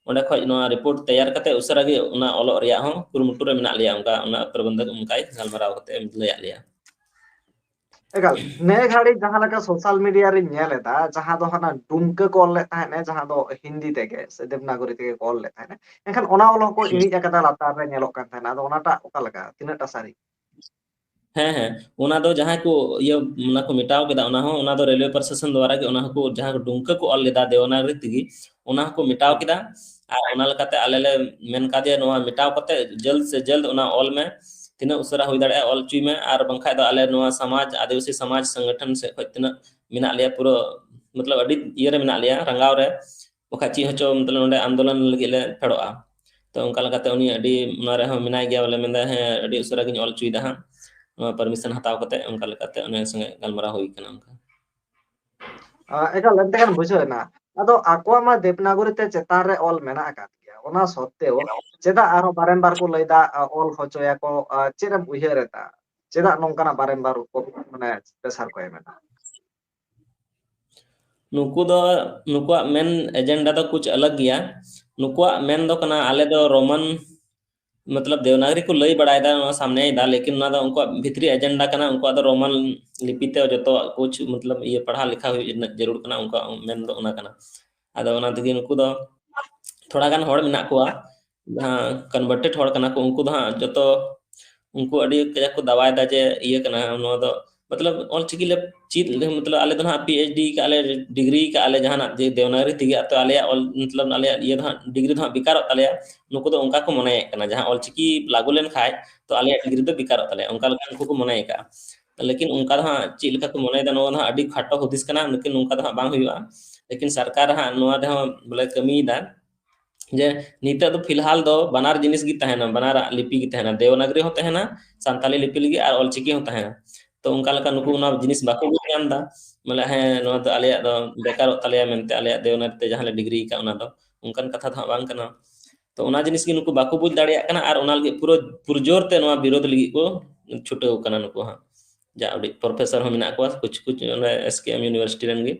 ᱚᱸᱰᱮ ᱠᱷᱚᱡ ᱱᱚᱣᱟ report ᱛᱮᱭᱟᱨ ᱠᱟᱛᱮ ᱩᱥᱟᱹᱨᱟ ᱜᱮ ᱚᱱᱟ ᱚᱞᱚᱜ ᱨᱮᱭᱟᱜ ᱦᱚᱸ ᱠᱩᱨᱩᱢᱩᱴᱩ ᱨᱮ ᱢᱮᱱᱟᱜ ᱞᱮᱭᱟ, ᱚᱱᱠᱟ ᱚᱱᱟ ᱯᱨᱚᱵᱚᱱᱫᱷᱚᱠ ᱚᱱᱠᱟᱭ ᱜᱟᱞᱢᱟᱨᱟᱣ ᱠᱟᱛᱮ ᱞᱟᱹᱭᱟᱫ ᱞᱮᱭᱟ᱾ ᱮᱠᱟᱞ, ᱱᱮ ᱜᱷᱟᱹᱲᱤᱡ ᱡᱟᱦᱟᱸ ᱞᱮᱠᱟ social media ᱨᱤᱧ ᱧᱮᱞ ᱮᱫᱟ, ᱡᱟᱦᱟᱸ ᱫᱚ ᱦᱟᱱᱟ ᱰᱩᱢᱠᱟᱹ ᱠᱚ ᱚᱞ ᱞᱮᱫ ᱛᱟᱦᱮᱸᱫ, ᱡᱟᱦᱟᱸ ᱫᱚ ᱦᱤᱱᱫᱤ ᱛᱮᱜᱮ ᱥᱮ ᱫᱮᱵᱽᱱᱟᱜᱚᱨᱤ ᱛᱮᱜᱮ ᱠᱚ ᱚᱞ ᱞᱮᱫ ᱛᱟᱦᱮᱸᱫ, ᱮᱱᱠᱷᱟᱱ ᱚᱱᱟ ᱚᱞ ᱦᱚᱸᱠᱚ ᱦᱩᱸ᱾ ᱤᱬᱤᱡ ᱟᱠᱟᱫᱟ, ᱞᱟᱛᱟᱨ ᱨᱮ ᱧᱮᱞᱚᱜ ᱠᱟᱱ ᱛᱟᱦᱮᱸᱫ᱾ ᱟᱫᱚ ᱚᱱᱟᱴᱟᱜ ᱚᱠᱟ ᱞᱮᱠᱟ, ᱛᱤᱱᱟᱹᱜ ᱴᱟ ᱥᱟᱹᱨᱤ? ᱦᱮᱸ, ᱦᱮᱸ, ᱚᱱᱟ ᱫᱚ ᱡᱟᱦᱟᱸᱭ ᱠᱚ ᱤᱭᱟᱹ, ᱚᱱᱟ ᱠᱚ ᱢᱮᱴᱟᱣ ᱠᱮᱫᱟ, ᱚᱱᱟ ᱦᱚᱸ, ᱚᱱᱟ ᱫᱚ ᱨᱮᱞᱣᱮ ᱯᱨᱚᱥᱟᱥᱚᱱ ᱫᱣᱟᱨᱟ ᱜᱮ ᱚᱱᱟ ᱦᱚᱸᱠᱚ, ᱡᱟᱦᱟᱸ ᱠᱚ ᱰᱩᱢᱠᱟᱹ ᱠᱚ ᱚᱞ ᱞᱮᱫᱟ ᱫᱮᱣᱱᱟᱜᱚᱨᱤ ᱛᱮᱜᱮ, ᱚᱱᱟ ᱦᱚᱸᱠᱚ ᱢᱮᱴᱟᱣ ᱦᱩᱸ᱾ ᱠᱮᱫᱟ᱾ ᱟᱨ ᱚᱱᱟ ᱞᱮᱠᱟᱛᱮ ᱟᱞᱮ ᱞᱮ ᱢᱮᱱ ᱠᱟᱫᱮᱭᱟ, ᱱᱚᱣᱟ ᱢᱮᱴᱟᱣ ᱠᱟᱛᱮ ᱡᱟᱞᱫ ᱥᱮ ᱡᱟᱞᱫ ᱚᱱᱟ ᱚᱞ ᱢᱮ, ᱛᱤᱱᱟᱹᱜ ᱩᱥᱟᱹᱨᱟ ᱦᱩᱭ ᱫᱟᱲᱮᱭᱟᱜᱼᱟ ᱚᱞ ᱦᱚᱪᱚᱭ ᱢᱮ, ᱟᱨ ᱵᱟᱝᱠᱷᱟᱡ ᱫᱚ ᱟᱞᱮ ᱱᱚᱣᱟ ᱥᱚᱢᱟᱡᱽ, ᱟᱹᱫᱤᱵᱟᱹᱥᱤ ᱥᱚᱢᱟᱡᱽ ᱥᱚᱝᱜᱚᱴᱷᱚᱱ ᱥᱮᱫ ᱠᱷᱚᱡ ᱛᱤᱱᱟᱹᱜ ᱢᱮᱱᱟᱜ ᱞᱮᱭᱟ, ᱯᱩᱨᱟᱹ ᱢᱚᱛᱞᱚᱵ ᱟᱹᱰᱤ ᱤᱭᱟᱹ ᱨᱮ ᱢᱮᱱᱟᱜ ᱞᱮᱭᱟ, ᱨᱟᱸᱜᱟᱣ ᱨᱮ, ᱵᱟᱠᱷᱟᱡ ᱪᱮᱫ ᱦᱚᱪᱚ ᱢᱚᱛᱞᱚᱵ ᱱᱚᱰᱮ ᱟᱱᱫᱳᱞᱚᱱ ᱞᱟᱹᱜᱤᱫ ᱞᱮ ᱯᱷᱮᱰᱚᱜᱼᱟ᱾ ᱛᱚ ᱚᱱᱠᱟ ᱞᱮᱠᱟᱛᱮ ᱩᱱᱤ ᱟᱹᱰᱤ ᱚᱱᱟ ᱨᱮᱦᱚᱸ ᱢᱮᱱᱟᱭ ᱜᱮᱭᱟ, ᱵᱚᱞᱮ ᱢᱮᱱᱫᱟ ᱦᱮᱸ ᱟᱹᱰᱤ ᱩᱥᱟᱹᱨᱟ ᱜᱤᱧ ᱚᱞ ᱦᱚᱪᱚᱭᱮᱫᱟ ᱦᱟᱸᱜ, ᱱᱚᱣᱟ permission ᱦᱟᱛᱟᱣ ᱠᱟᱛᱮ᱾ ᱚᱱᱠᱟ ᱞᱮᱠᱟᱛᱮ ᱩᱱᱤ ᱥᱚᱸᱜᱮ ᱜᱟᱞᱢᱟᱨᱟᱣ ᱦᱩᱭ ᱠᱟᱱᱟ ᱚᱱᱠᱟ᱾ ᱟ, ᱮᱠᱟᱞ, ᱮᱱᱛᱮ ᱠᱷᱟᱱ ᱵᱩᱡᱷᱟᱹᱣ ᱮᱱᱟ᱾ ᱟᱫᱚ ᱟᱠᱚᱣᱟᱜ ᱢᱟ ᱫᱮᱵᱽᱱᱟᱜᱚᱨᱤ ᱛᱮ ᱪᱮᱛᱟᱱ ᱨᱮ ᱚᱞ ᱢᱮᱱᱟᱜ ᱟᱠᱟᱫ ᱜᱮᱭᱟ, ᱚᱱᱟ ᱥᱚᱛᱛᱮᱣ ᱪᱮᱫᱟᱜ ᱟᱨᱦᱚᱸ ᱵᱟᱨᱮᱢ ᱵᱟᱨ ᱠᱚ ᱞᱟᱹᱭᱫᱟ, ᱟ, ᱚᱞ ᱦᱚᱪᱚᱭᱟᱠᱚ? ᱟ, ᱪᱮᱫ ᱮᱢ ᱩᱭᱦᱟᱹᱨ ᱮᱫᱟ, ᱪᱮᱫᱟᱜ ᱱᱚᱝᱠᱟᱱᱟᱜ ᱵᱟᱨᱮᱢ ᱵᱟᱨ ᱠᱚ, ᱢᱟᱱᱮ, pressure ᱠᱚ ᱮᱢ ᱮᱫᱟ? ᱱᱩᱠᱩ ᱫᱚ, ᱱᱩᱠᱩᱣᱟᱜ ᱢᱮᱱ ᱮᱡᱮᱱᱰᱟ ᱫᱚ ᱠᱩᱪ ᱟᱞᱟᱜᱽ ᱜᱮᱭᱟ᱾ ᱱᱩᱠᱩᱣᱟᱜ ᱢᱮᱱ ᱫᱚ ᱠᱟᱱᱟ, ᱟᱞᱮ ᱫᱚ ᱨᱳᱢᱟᱱ, ᱢᱚᱛᱞᱚᱵ ᱫᱮᱣᱱᱟᱜᱽᱨᱤ ᱠᱚ ᱞᱟᱹᱭ ᱵᱟᱲᱟᱭᱮᱫᱟ, ᱱᱚᱣᱟ ᱥᱟᱢᱱᱮᱭᱮᱫᱟ, ᱞᱮᱠᱤᱱ ᱱᱚᱣᱟ ᱫᱚ ᱩᱱᱠᱩᱣᱟᱜ ᱵᱷᱤᱛᱨᱤ ᱮᱡᱮᱱᱰᱟ ᱠᱟᱱᱟ᱾ ᱩᱱᱠᱩᱣᱟᱜ ᱫᱚ ᱨᱳᱢᱟᱱ ᱞᱤᱯᱤ ᱛᱮ ᱡᱚᱛᱚᱣᱟᱜ ᱠᱩᱪ, ᱢᱚᱛᱞᱚᱵ, ᱤᱭᱟᱹ ᱯᱟᱲᱦᱟᱣ ᱞᱮᱠᱷᱟ ᱦᱩᱭᱩᱜ ᱡᱟᱹᱨᱩᱲ ᱠᱟᱱᱟ, ᱩᱱᱠᱩᱣᱟᱜ ᱢᱮᱱ ᱫᱚ ᱚᱱᱟ ᱠᱟᱱᱟ᱾ ᱟᱫᱚ ᱚᱱᱟ ᱛᱮᱜᱮ ᱱᱩᱠᱩ ᱫᱚ ᱛᱷᱚᱲᱟ ᱜᱟᱱ ᱦᱚᱲ ᱢᱮᱱᱟᱜ ᱠᱚᱣᱟ, ᱡᱟᱦᱟᱸ ᱠᱚᱱᱵᱷᱟᱨᱴᱮᱰ ᱦᱚᱲ ᱠᱟᱱᱟ ᱠᱚ, ᱩᱱᱠᱩ ᱫᱚ ᱦᱟᱸᱜ ᱡᱚᱛᱚ, ᱩᱱᱠᱩ ᱟᱹᱰᱤ ᱠᱟᱡᱟᱠ ᱠᱚ ᱫᱟᱣᱟᱭᱮᱫᱟ ᱡᱮ ᱤᱭᱟᱹ ᱠᱟᱱᱟ, ᱱᱚᱣᱟ ᱫᱚ, ᱢᱚᱛᱞᱚᱵ, ᱚᱞᱪᱤᱠᱤ ᱞᱮ ᱪᱮᱫ, ᱢᱚᱛᱞᱚᱵ, ᱟᱞᱮ ᱫᱚ ᱦᱟᱸᱜ ᱯᱤ ᱮᱭᱤᱪ ᱰᱤ ᱠᱟᱜᱼᱟ ᱞᱮ, ᱰᱤᱜᱽᱨᱤ ᱠᱟᱜᱼᱟ ᱞᱮ ᱡᱟᱦᱟᱱᱟᱜ ᱡᱮ ᱫᱮᱣᱱᱟᱜᱽᱨᱤ ᱛᱮᱜᱮ, ᱛᱚ ᱟᱞᱮᱭᱟᱜ ᱚᱞ, ᱢᱚᱛᱞᱚᱵ, ᱟᱞᱮᱭᱟᱜ ᱤᱭᱟᱹ ᱫᱚ ᱦᱟᱸᱜ, ᱰᱤᱜᱽᱨᱤ ᱫᱚ ᱦᱟᱸᱜ ᱵᱮᱠᱟᱨᱚᱜ ᱛᱟᱞᱮᱭᱟ᱾ ᱱᱩᱠᱩ ᱫᱚ ᱚᱱᱠᱟ ᱠᱚ ᱢᱚᱱᱮᱭᱮᱫ ᱠᱟᱱᱟ, ᱡᱟᱦᱟᱸ ᱚᱞᱪᱤᱠᱤ ᱞᱟᱹᱜᱩ ᱞᱮᱱᱠᱷᱟᱡ ᱛᱚ ᱟᱞᱮᱭᱟᱜ ᱰᱤᱜᱽᱨᱤ ᱫᱚ ᱵᱮᱠᱟᱨᱚᱜ ᱛᱟᱞᱮᱭᱟ, ᱚᱱᱠᱟ ᱞᱮᱠᱟ ᱩᱱᱠᱩ ᱠᱚ ᱢᱚᱱᱮ ᱟᱠᱟᱜᱼᱟ᱾ ᱞᱮᱠᱤᱱ ᱚᱱᱠᱟ ᱫᱚ ᱦᱟᱸᱜ ᱪᱮᱫ ᱞᱮᱠᱟ ᱠᱚ ᱢᱚᱱᱮᱭᱮᱫᱟ, ᱱᱚᱣᱟ ᱫᱚ ᱦᱟᱸᱜ ᱟᱹᱰᱤ ᱠᱷᱟᱴᱚ ᱦᱩᱫᱤᱥ ᱠᱟᱱᱟ, ᱞᱮᱠᱤᱱ ᱱᱚᱝᱠᱟ ᱫᱚ ᱦᱟᱸᱜ ᱵᱟᱝ ᱦᱩᱭᱩᱜᱼᱟ᱾ ᱞᱮᱠᱤᱱ ᱥᱚᱨᱠᱟᱨ ᱦᱟᱸᱜ ᱱᱚᱣᱟ ᱨᱮᱦᱚᱸ ᱵᱚᱞᱮ ᱠᱟᱹᱢᱤᱭᱮᱫᱟ ᱡᱮ ᱱᱤᱛᱚᱜ ᱫᱚ ᱯᱷᱤᱞᱦᱟᱞ ᱫᱚ ᱵᱟᱱᱟᱨ ᱡᱤᱱᱤᱥ ᱜᱮ ᱛᱟᱦᱮᱱᱟ, ᱵᱟᱱᱟᱨᱟᱜ ᱞᱤᱯᱤ ᱜᱮ ᱛᱟᱦᱮᱱᱟ, ᱫᱮᱣᱱᱟᱜᱽᱨᱤ ᱦᱚᱸ ᱛᱟᱦᱮᱱᱟ, ᱥᱟᱱᱛᱟᱞᱤ ᱞᱤᱯᱤ ᱞᱟᱹᱜᱤᱫ ᱟᱨ ᱚᱞᱪᱤᱠᱤ ᱦᱚᱸ ᱛᱟᱦᱮᱱᱟ᱾ ᱛᱚ ᱚᱱᱠᱟ ᱞᱮᱠᱟ ᱱᱩᱠᱩ ᱚᱱᱟ ᱡᱤᱱᱤᱥ ᱵᱟᱠᱚ ᱵᱩᱡᱽ ᱧᱟᱢ ᱮᱫᱟ, ᱵᱚᱞᱮ ᱦᱮᱸ, ᱱᱚᱣᱟ ᱫᱚ ᱟᱞᱮᱭᱟᱜ ᱫᱚ ᱵᱮᱠᱟᱨᱚᱜ ᱛᱟᱞᱮᱭᱟ ᱢᱮᱱᱛᱮ, ᱟᱞᱮᱭᱟᱜ ᱫᱮᱣᱱᱟᱜᱽᱨᱤ ᱛᱮ ᱡᱟᱦᱟᱸ ᱞᱮ ᱰᱤᱜᱽᱨᱤ ᱟᱠᱟᱫ ᱚᱱᱟ ᱫᱚ, ᱚᱱᱠᱟᱱ ᱠᱟᱛᱷᱟ ᱫᱚ ᱦᱟᱸᱜ ᱵᱟᱝ ᱠᱟᱱᱟ᱾ ᱛᱚ ᱚᱱᱟ ᱡᱤᱱᱤᱥ ᱜᱮ ᱱᱩᱠᱩ ᱵᱟᱠᱚ ᱵᱩᱡᱽ ᱫᱟᱲᱮᱭᱟᱜ ᱠᱟᱱᱟ ᱟᱨ ᱚᱱᱟ ᱞᱟᱹᱜᱤᱫ ᱯᱩᱨᱟᱹ ᱯᱩᱨᱡᱳᱨ ᱛᱮ ᱱᱚᱣᱟ ᱵᱤᱨᱳᱫᱷ ᱞᱟᱹᱜᱤᱫ ᱠᱚ ᱪᱷᱩᱴᱟᱹᱣ ᱠᱟᱱᱟ ᱱᱩᱠᱩ ᱦᱟᱸᱜ᱾ ᱡᱟ ᱩᱰᱤᱡ ᱯᱨᱚᱯᱷᱮᱥᱚᱨ ᱦᱚᱸ ᱢᱮᱱᱟᱜ ᱠᱚᱣᱟ, ᱠᱩᱪ ᱠᱩᱪ ᱚᱸᱰᱮ ᱮᱥ ᱠᱮ ᱮᱢ ᱤᱭᱩᱱᱤᱵᱷᱟᱨᱥᱤᱴᱤ ᱨᱮᱱ ᱜᱮ᱾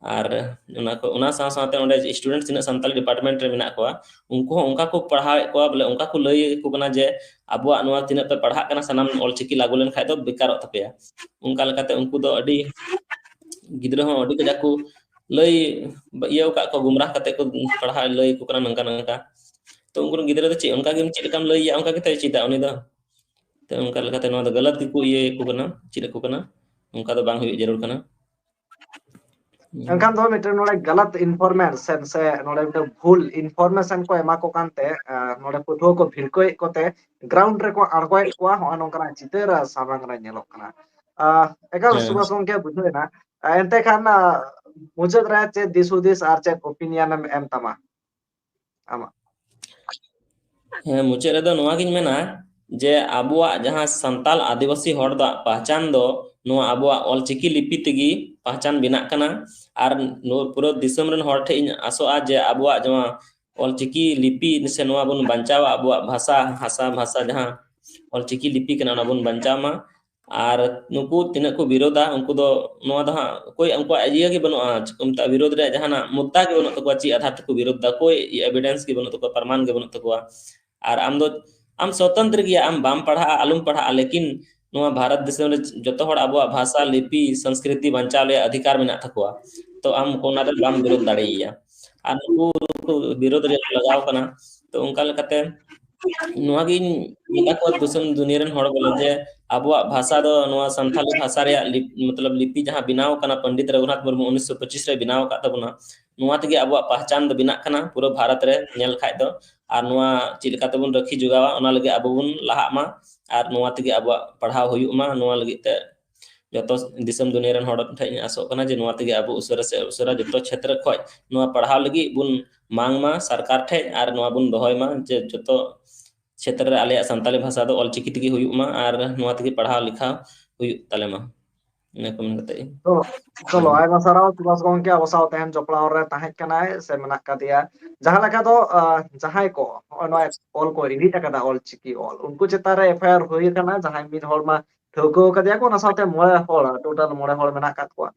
ᱟᱨ ᱚᱱᱟ ᱠᱚ, ᱚᱱᱟ ᱥᱟᱶ ᱥᱟᱶᱛᱮ ᱚᱸᱰᱮ ᱥᱴᱩᱰᱮᱱᱴ ᱛᱤᱱᱟᱹᱜ ᱥᱟᱱᱛᱟᱞᱤ ᱰᱤᱯᱟᱨᱴᱢᱮᱱᱴ ᱨᱮ ᱢᱮᱱᱟᱜ ᱠᱚᱣᱟ, ᱩᱱᱠᱩ ᱦᱚᱸ ᱚᱱᱠᱟ ᱠᱚ ᱯᱟᱲᱦᱟᱣᱮᱫ ᱠᱚᱣᱟ, ᱵᱚᱞᱮ ᱚᱱᱠᱟ ᱠᱚ ᱞᱟᱹᱭ ᱟᱠᱚ ᱠᱟᱱᱟ ᱡᱮ ᱟᱵᱚᱣᱟᱜ ᱱᱚᱣᱟ ᱛᱤᱱᱟᱹᱜ ᱯᱮ ᱯᱟᱲᱦᱟᱜ ᱠᱟᱱᱟ ᱥᱟᱱᱟᱢ ᱚᱞᱪᱤᱠᱤ ᱞᱟᱹᱜᱩ ᱞᱮᱱᱠᱷᱟᱡ ᱫᱚ ᱵᱮᱠᱟᱨᱚᱜ ᱛᱟᱯᱮᱭᱟ᱾ ᱚᱱᱠᱟ ᱞᱮᱠᱟᱛᱮ ᱩᱱᱠᱩ ᱫᱚ ᱟᱹᱰᱤ, ᱜᱤᱫᱽᱨᱟᱹ ᱦᱚᱸ ᱟᱹᱰᱤ ᱠᱟᱡᱟᱠ ᱠᱚ ᱞᱟᱹᱭ ᱤᱭᱟᱹ ᱟᱠᱟᱫ ᱠᱚᱣᱟ, ᱜᱩᱢᱨᱟᱦ ᱠᱟᱛᱮ ᱠᱚ ᱯᱟᱲᱦᱟᱣ ᱞᱟᱹᱭ ᱟᱠᱚ ᱠᱟᱱᱟ ᱱᱚᱝᱠᱟ ᱱᱚᱝᱠᱟ᱾ ᱛᱚ ᱩᱱᱠᱩ ᱨᱮᱱ ᱜᱤᱫᱽᱨᱟᱹ ᱫᱚ ᱪᱮᱫ ᱚᱱᱠᱟ ᱜᱮᱢ ᱪᱮᱫ ᱞᱮᱠᱟᱢ ᱞᱟᱹᱭ ᱟᱭᱟ, ᱚᱱᱠᱟ ᱜᱮᱛᱚᱭ ᱪᱮᱫᱟ ᱩᱱᱤ ᱫᱚ᱾ ᱛᱚ ᱚᱱᱠᱟ ᱞᱮᱠᱟᱛᱮ ᱱᱚᱣᱟ ᱫᱚ ᱜᱟᱞᱟᱛ ᱜᱮᱠᱚ ᱤᱭᱟᱹ ᱟᱠᱚ ᱠᱟᱱᱟ, ᱪᱮᱫ ᱟᱠᱚ ᱠᱟᱱᱟ, ᱚᱱᱠᱟ ᱫᱚ ᱵᱟᱝ ᱦᱩᱭᱩᱜ ᱡᱟᱹᱨᱩᱲ ᱠᱟᱱᱟ᱾ ᱮᱱᱠᱷᱟᱱ ᱫᱚ ᱢᱤᱫᱴᱮᱱ ᱱᱚᱰᱮ ᱜᱟᱞᱟᱛ ᱤᱱᱯᱷᱚᱨᱢᱮᱥᱚᱱ ᱥᱮ ᱱᱚᱰᱮ ᱢᱤᱫᱴᱮᱱ ᱵᱷᱩᱞ ᱤᱱᱯᱷᱚᱨᱢᱮᱥᱚᱱ ᱠᱚ ᱮᱢᱟ ᱠᱚ ᱠᱟᱱᱛᱮ, ᱟᱨ ᱱᱚᱰᱮ ᱯᱟᱹᱴᱷᱩᱣᱟᱹ ᱠᱚ ᱵᱷᱤᱲᱠᱟᱹᱣᱮᱫ ᱠᱚᱛᱮ ᱜᱨᱟᱣᱩᱱᱰ ᱨᱮᱠᱚ ᱟᱬᱜᱚᱭᱮᱫ ᱠᱚᱣᱟ, ᱦᱚᱸᱜᱼᱚ ᱱᱚᱝᱠᱟᱱᱟᱜ ᱪᱤᱛᱟᱹᱨ ᱥᱟᱢᱟᱝ ᱨᱮ ᱧᱮᱞᱚᱜ ᱠᱟᱱᱟ᱾ ᱟᱨ ᱮᱠᱟᱞ ᱦᱮᱸ᱾ ᱥᱩᱵᱷᱟᱥ ᱜᱚᱢᱠᱮ, ᱵᱩᱡᱷᱟᱹᱣ ᱮᱱᱟ᱾ ᱟᱨ ᱮᱱᱛᱮ ᱠᱷᱟᱱ, ᱟᱨ ᱢᱩᱪᱟᱹᱫ ᱨᱮ ᱪᱮᱫ ᱫᱤᱥ ᱦᱩᱫᱤᱥ ᱟᱨ ᱪᱮᱫ ᱚᱯᱤᱱᱤᱭᱚᱱ ᱮᱢ ᱮᱢ ᱛᱟᱢᱟ ᱟᱢᱟᱜ? ᱦᱮᱸ, ᱢᱩᱪᱟᱹᱫ ᱨᱮᱫᱚ ᱱᱚᱣᱟ ᱜᱤᱧ ᱢᱮᱱᱟ ᱡᱮ ᱟᱵᱚᱣᱟᱜ ᱡᱟᱦᱟᱸ ᱥᱟᱱᱛᱟᱞ ᱟᱹᱫᱤᱵᱟᱹᱥᱤ ᱦᱚᱲ ᱫᱚ ᱯᱟᱦᱪᱟᱱ ᱫᱚ ᱱᱚᱣᱟ ᱟᱵᱚᱣᱟᱜ ᱚᱞᱪᱤᱠᱤ ᱞᱤᱯᱤ ᱛᱮᱜᱮ ᱯᱟᱦᱪᱟᱱ ᱵᱮᱱᱟᱜ ᱠᱟᱱᱟ᱾ ᱟᱨ ᱱᱚᱣᱟ ᱯᱩᱨᱟᱹ ᱫᱤᱥᱚᱢ ᱨᱮᱱ ᱦᱚᱲ ᱴᱷᱮᱱ ᱤᱧ ᱟᱥᱚᱜᱼᱟ ᱡᱮ ᱟᱵᱚᱣᱟᱜ ᱡᱟᱦᱟᱸ ᱚᱞᱪᱤᱠᱤ ᱞᱤᱯᱤ ᱥᱮ ᱱᱚᱣᱟ ᱵᱚᱱ ᱵᱟᱧᱪᱟᱣᱟ, ᱟᱵᱚᱣᱟᱜ ᱵᱷᱟᱥᱟ, ᱦᱟᱥᱟ, ᱵᱷᱟᱥᱟ ᱡᱟᱦᱟᱸ ᱚᱞᱪᱤᱠᱤ ᱞᱤᱯᱤ ᱠᱟᱱᱟ, ᱚᱱᱟ ᱵᱚᱱ ᱵᱟᱧᱪᱟᱣ ᱢᱟ᱾ ᱟᱨ ᱱᱩᱠᱩ ᱛᱤᱱᱟᱹᱜ ᱠᱚ ᱵᱤᱨᱳᱫᱟ, ᱩᱱᱠᱩ ᱫᱚ ᱱᱚᱣᱟ ᱫᱚ ᱦᱟᱸᱜ ᱚᱠᱚᱭ ᱩᱱᱠᱩᱣᱟᱜ ᱤᱭᱟᱹ ᱜᱮ ᱵᱟᱹᱱᱩᱜᱼᱟ, ᱪᱮᱫ ᱠᱚ ᱢᱮᱛᱟᱜᱼᱟ, ᱵᱤᱨᱳᱫ ᱨᱮᱭᱟᱜ ᱡᱟᱦᱟᱱᱟᱜ ᱢᱩᱫᱽᱫᱟ ᱜᱮ ᱵᱟᱹᱱᱩᱜ ᱛᱟᱠᱚᱣᱟ, ᱪᱮᱫ ᱟᱫᱷᱟᱨ ᱛᱮᱠᱚ ᱵᱤᱨᱳᱫ ᱫᱟ, ᱚᱠᱚᱭ ᱮᱵᱤᱰᱮᱱᱥ ᱜᱮ ᱵᱟᱹᱱᱩᱜ ᱛᱟᱠᱚᱣᱟ, ᱯᱨᱚᱢᱟᱱ ᱜᱮ ᱵᱟᱹᱱᱩᱜ ᱛᱟᱠᱚᱣᱟ᱾ ᱟᱨ ᱟᱢ ᱫᱚ, ᱟᱢ ᱥᱚᱛᱚᱱᱛᱨ ᱜᱮᱭᱟ, ᱟᱢ ᱵᱟᱢ ᱯᱟᱲᱦᱟᱜᱼᱟ, ᱟᱞᱚᱢ ᱯᱟᱲᱦᱟᱜᱼᱟ, ᱞᱮᱠᱤᱱ ᱱᱚᱣᱟ ᱵᱷᱟᱨᱚᱛ ᱫᱤᱥᱚᱢ ᱨᱮ ᱡᱚᱛᱚ ᱦᱚᱲ ᱟᱵᱚᱣᱟᱜ ᱵᱷᱟᱥᱟ, ᱞᱤᱯᱤ, ᱥᱚᱝᱥᱠᱨᱤᱛᱤ ᱵᱟᱧᱪᱟᱣ ᱨᱮᱭᱟᱜ ᱚᱫᱷᱤᱠᱟᱨ ᱢᱮᱱᱟᱜ ᱛᱟᱠᱚᱣᱟ᱾ ᱛᱚ ᱟᱢ ᱚᱱᱟ ᱨᱮ ᱵᱟᱢ ᱵᱤᱨᱳᱫ ᱫᱟᱲᱮᱭᱟᱭᱟ᱾ ᱟᱨ ᱱᱩᱠᱩ, ᱱᱩᱠᱩ ᱵᱤᱨᱳᱫ ᱨᱮ ᱞᱟᱜᱟᱣ ᱠᱟᱱᱟ᱾ ᱛᱚ ᱚᱱᱠᱟ ᱞᱮᱠᱟᱛᱮ ᱱᱚᱣᱟ ᱜᱤᱧ ᱢᱮᱛᱟ ᱠᱚᱣᱟ ᱫᱤᱥᱚᱢ ᱫᱩᱱᱤᱭᱟᱹ ᱨᱮᱱ ᱦᱚᱲ ᱵᱚᱞᱮ ᱡᱮ ᱟᱵᱚᱣᱟᱜ ᱵᱷᱟᱥᱟ ᱫᱚ ᱱᱚᱣᱟ ᱥᱟᱱᱛᱷᱟᱞᱤ ᱵᱷᱟᱥᱟ ᱨᱮᱭᱟᱜ ᱞᱤᱯ-, ᱢᱚᱛᱞᱚᱵ ᱞᱤᱯᱤ ᱡᱟᱦᱟᱸ ᱵᱮᱱᱟᱣ ᱠᱟᱱᱟ ᱯᱚᱱᱰᱤᱛ ᱨᱚᱜᱷᱩᱱᱟᱛᱷ ᱢᱩᱨᱢᱩ ᱩᱱᱤᱥᱥᱚ ᱯᱚᱸᱪᱤᱥ ᱨᱮ ᱵᱮᱱᱟᱣ ᱟᱠᱟᱫ ᱛᱟᱵᱚᱱᱟ, ᱱᱚᱣᱟ ᱛᱮᱜᱮ ᱟᱵᱚᱣᱟᱜ ᱯᱟᱦᱪᱟᱱ ᱫᱚ ᱵᱮᱱᱟᱜ ᱠᱟᱱᱟ ᱯᱩᱨᱟᱹ ᱵᱷᱟᱨᱚᱛ ᱨᱮ ᱧᱮᱞ ᱠᱷᱟᱡ ᱫᱚ᱾ ᱟᱨ ᱱᱚᱣᱟ ᱪᱮᱫ ᱞᱮᱠᱟ ᱛᱮᱵᱚᱱ ᱨᱟᱹᱠᱷᱤ ᱡᱚᱜᱟᱣᱟ, ᱚᱱᱟ ᱞᱟᱹᱜᱤᱫ ᱟᱵᱚ ᱵᱚᱱ ᱞᱟᱦᱟᱜ ᱢᱟ ᱟᱨ ᱱᱚᱣᱟ ᱛᱮᱜᱮ ᱟᱵᱚᱣᱟᱜ ᱯᱟᱲᱦᱟᱣ ᱦᱩᱭᱩᱜ ᱢᱟ᱾ ᱱᱚᱣᱟ ᱞᱟᱹᱜᱤᱫ ᱛᱮ ᱡᱚᱛᱚ ᱫᱤᱥᱚᱢ ᱫᱩᱱᱤᱭᱟᱹ ᱨᱮᱱ ᱦᱚᱲ ᱴᱷᱮᱱ ᱤᱧ ᱟᱥᱚᱜ ᱠᱟᱱᱟ ᱡᱮ ᱱᱚᱣᱟ ᱛᱮᱜᱮ ᱟᱵᱚ ᱩᱥᱟᱹᱨᱟ ᱥᱮ ᱩᱥᱟᱹᱨᱟ ᱡᱚᱛᱚ ᱪᱷᱮᱛᱨᱚ ᱠᱷᱚᱡ ᱱᱚᱣᱟ ᱯᱟᱲᱦᱟᱣ ᱞᱟᱹᱜᱤᱫ ᱵᱚᱱ ᱢᱟᱝ ᱢᱟ ᱥᱚᱨᱠᱟᱨ ᱴᱷᱮᱡ, ᱟᱨ ᱱᱚᱣᱟ ᱵᱚᱱ ᱫᱚᱦᱚᱭ ᱢᱟ ᱡᱮ ᱡᱚᱛᱚ ᱪᱷᱮᱛᱨᱚ ᱨᱮ ᱟᱞᱮᱭᱟᱜ ᱥᱟᱱᱛᱟᱞᱤ ᱵᱷᱟᱥᱟ ᱫᱚ ᱚᱞᱪᱤᱠᱤ ᱛᱮᱜᱮ ᱦᱩᱭᱩᱜ ᱢᱟ ᱟᱨ ᱱᱚᱣᱟ ᱛᱮᱜᱮ ᱯᱟᱲᱦᱟᱣ ᱞᱮᱠᱷᱟ ᱦᱩᱭᱩᱜ ᱛᱟᱞᱮ ᱢᱟ᱾ ᱤᱱᱟᱹ ᱠᱚ ᱢᱮᱱ ᱠᱟᱛᱮ ᱜᱮ᱾ ᱪᱚᱞᱚ, ᱪᱚᱞᱚ, ᱟᱭᱢᱟ ᱥᱟᱨᱦᱟᱣ ᱥᱩᱵᱷᱟᱥ ᱜᱚᱝᱠᱮ, ᱟᱵᱚ ᱥᱟᱶ ᱛᱮᱦᱮᱧ ᱡᱚᱯᱲᱟᱣ ᱨᱮ ᱛᱟᱦᱮᱸ ᱠᱟᱱᱟᱭ ᱥᱮ ᱢᱮᱱᱟᱜ ᱠᱟᱫᱮᱭᱟ᱾ ᱡᱟᱦᱟᱸ ᱞᱮᱠᱟ ᱫᱚ, ᱟᱸ, ᱡᱟᱦᱟᱸᱭ ᱠᱚ ᱱᱚᱜᱼᱚᱭ ᱱᱚᱣᱟ ᱚᱞ ᱠᱚ ᱨᱤᱞᱤᱡ ᱟᱠᱟᱫᱟ, ᱚᱞ ᱪᱤᱠᱤ ᱚᱞ, ᱩᱱᱠᱩ ᱪᱮᱛᱟᱱ ᱨᱮ ᱮᱯᱷ ᱟᱭ ᱟᱨ ᱦᱩᱭ ᱟᱠᱟᱱᱟ, ᱡᱟᱦᱟᱸᱭ ᱢᱤᱫ ᱦᱚᱲ ᱢᱟ ᱴᱷᱟᱹᱣᱠᱟᱹ ᱟᱠᱟᱫᱮᱭᱟ ᱠᱚ, ᱚᱱᱟ ᱥᱟᱶᱛᱮ ᱢᱚᱬᱮ ᱦᱚᱲ, ᱴᱳᱴᱟᱞ ᱢᱚᱬᱮ ᱦᱚᱲ ᱢᱮᱱᱟᱜ ᱟᱠᱟᱫ ᱠᱚᱣᱟ᱾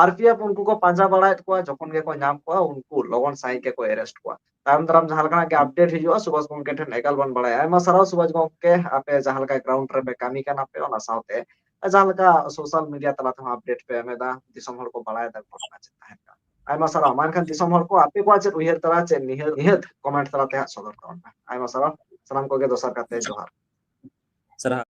ᱟᱨ ᱯᱤ ᱮᱯᱷ ᱩᱱᱠᱩ ᱠᱚ ᱯᱟᱸᱡᱟ ᱵᱟᱲᱟᱭᱮᱫ ᱠᱚᱣᱟ, ᱡᱚᱠᱷᱚᱱ ᱜᱮᱠᱚ ᱧᱟᱢ ᱠᱚᱣᱟ, ᱩᱱᱠᱩ ᱞᱚᱜᱚᱱ ᱥᱟᱺᱦᱤᱡ ᱜᱮᱠᱚ ᱮᱨᱮᱥᱴ ᱠᱚᱣᱟ᱾ ᱛᱟᱭᱚᱢ ᱫᱟᱨᱟᱢ ᱡᱟᱦᱟᱸ ᱞᱮᱠᱟᱱᱟᱜ ᱜᱮ ᱟᱯᱰᱮᱴ ᱦᱤᱡᱩᱜᱼᱟ, ᱥᱩᱵᱷᱟᱥ ᱜᱚᱝᱠᱮ ᱴᱷᱮᱱ ᱮᱠᱟᱞ ᱵᱚᱱ ᱵᱟᱲᱟᱭᱟ᱾ ᱟᱭᱢᱟ ᱥᱟᱨᱦᱟᱣ ᱥᱩᱵᱷᱟᱥ ᱜᱚᱝᱠᱮ, ᱟᱯᱮ ᱡᱟᱦᱟᱸ ᱞᱮᱠᱟ ᱜᱨᱟᱣᱩᱱᱰ ᱨᱮᱯᱮ ᱠᱟᱹᱢᱤ ᱠᱟᱱᱟ ᱯᱮ, ᱚᱱᱟ ᱥᱟᱶᱛᱮ ᱡᱟᱦᱟᱸ ᱞᱮᱠᱟ ᱥᱳᱥᱟᱞ ᱢᱤᱰᱤᱭᱟ ᱛᱟᱞᱟ ᱛᱮᱦᱚᱸ ᱟᱯᱰᱮᱴ ᱯᱮ ᱮᱢ ᱮᱫᱟ, ᱫᱤᱥᱚᱢ ᱦᱚᱲ ᱠᱚ ᱵᱟᱲᱟᱭ ᱫᱟᱲᱮᱭᱟᱜ ᱠᱟᱱᱟ ᱪᱮᱫ ᱛᱟᱦᱮᱸ ᱠᱟᱱᱟ᱾ ᱟᱭᱢᱟ ᱥᱟᱨᱦᱟᱣ᱾ ᱢᱟ ᱮᱱᱠᱷᱟᱱ ᱫᱤᱥᱚᱢ ᱦᱚᱲ ᱠᱚ, ᱟᱯᱮ ᱠᱚᱣᱟᱜ ᱪᱮᱫ ᱩᱭᱦᱟᱹᱨ ᱛᱟᱨᱟ, ᱪᱮᱫ ᱱᱤᱦᱟᱹᱛ, ᱱᱤᱦᱟᱹᱛ ᱠᱚᱢᱮᱱᱴ ᱛᱟᱞᱟ ᱛᱮ ᱦᱟᱸᱜ ᱥᱚᱫᱚᱨ ᱛᱟᱵᱚᱱ ᱯᱮ᱾ ᱟᱭᱢᱟ ᱥᱟᱨᱦᱟᱣ ᱥᱟᱱᱟᱢ ᱠᱚᱜᱮ, ᱫᱚᱥᱟᱨ ᱠᱟᱛᱮ ᱡᱚᱦᱟᱨ᱾ ᱥᱟᱨᱦᱟᱣ᱾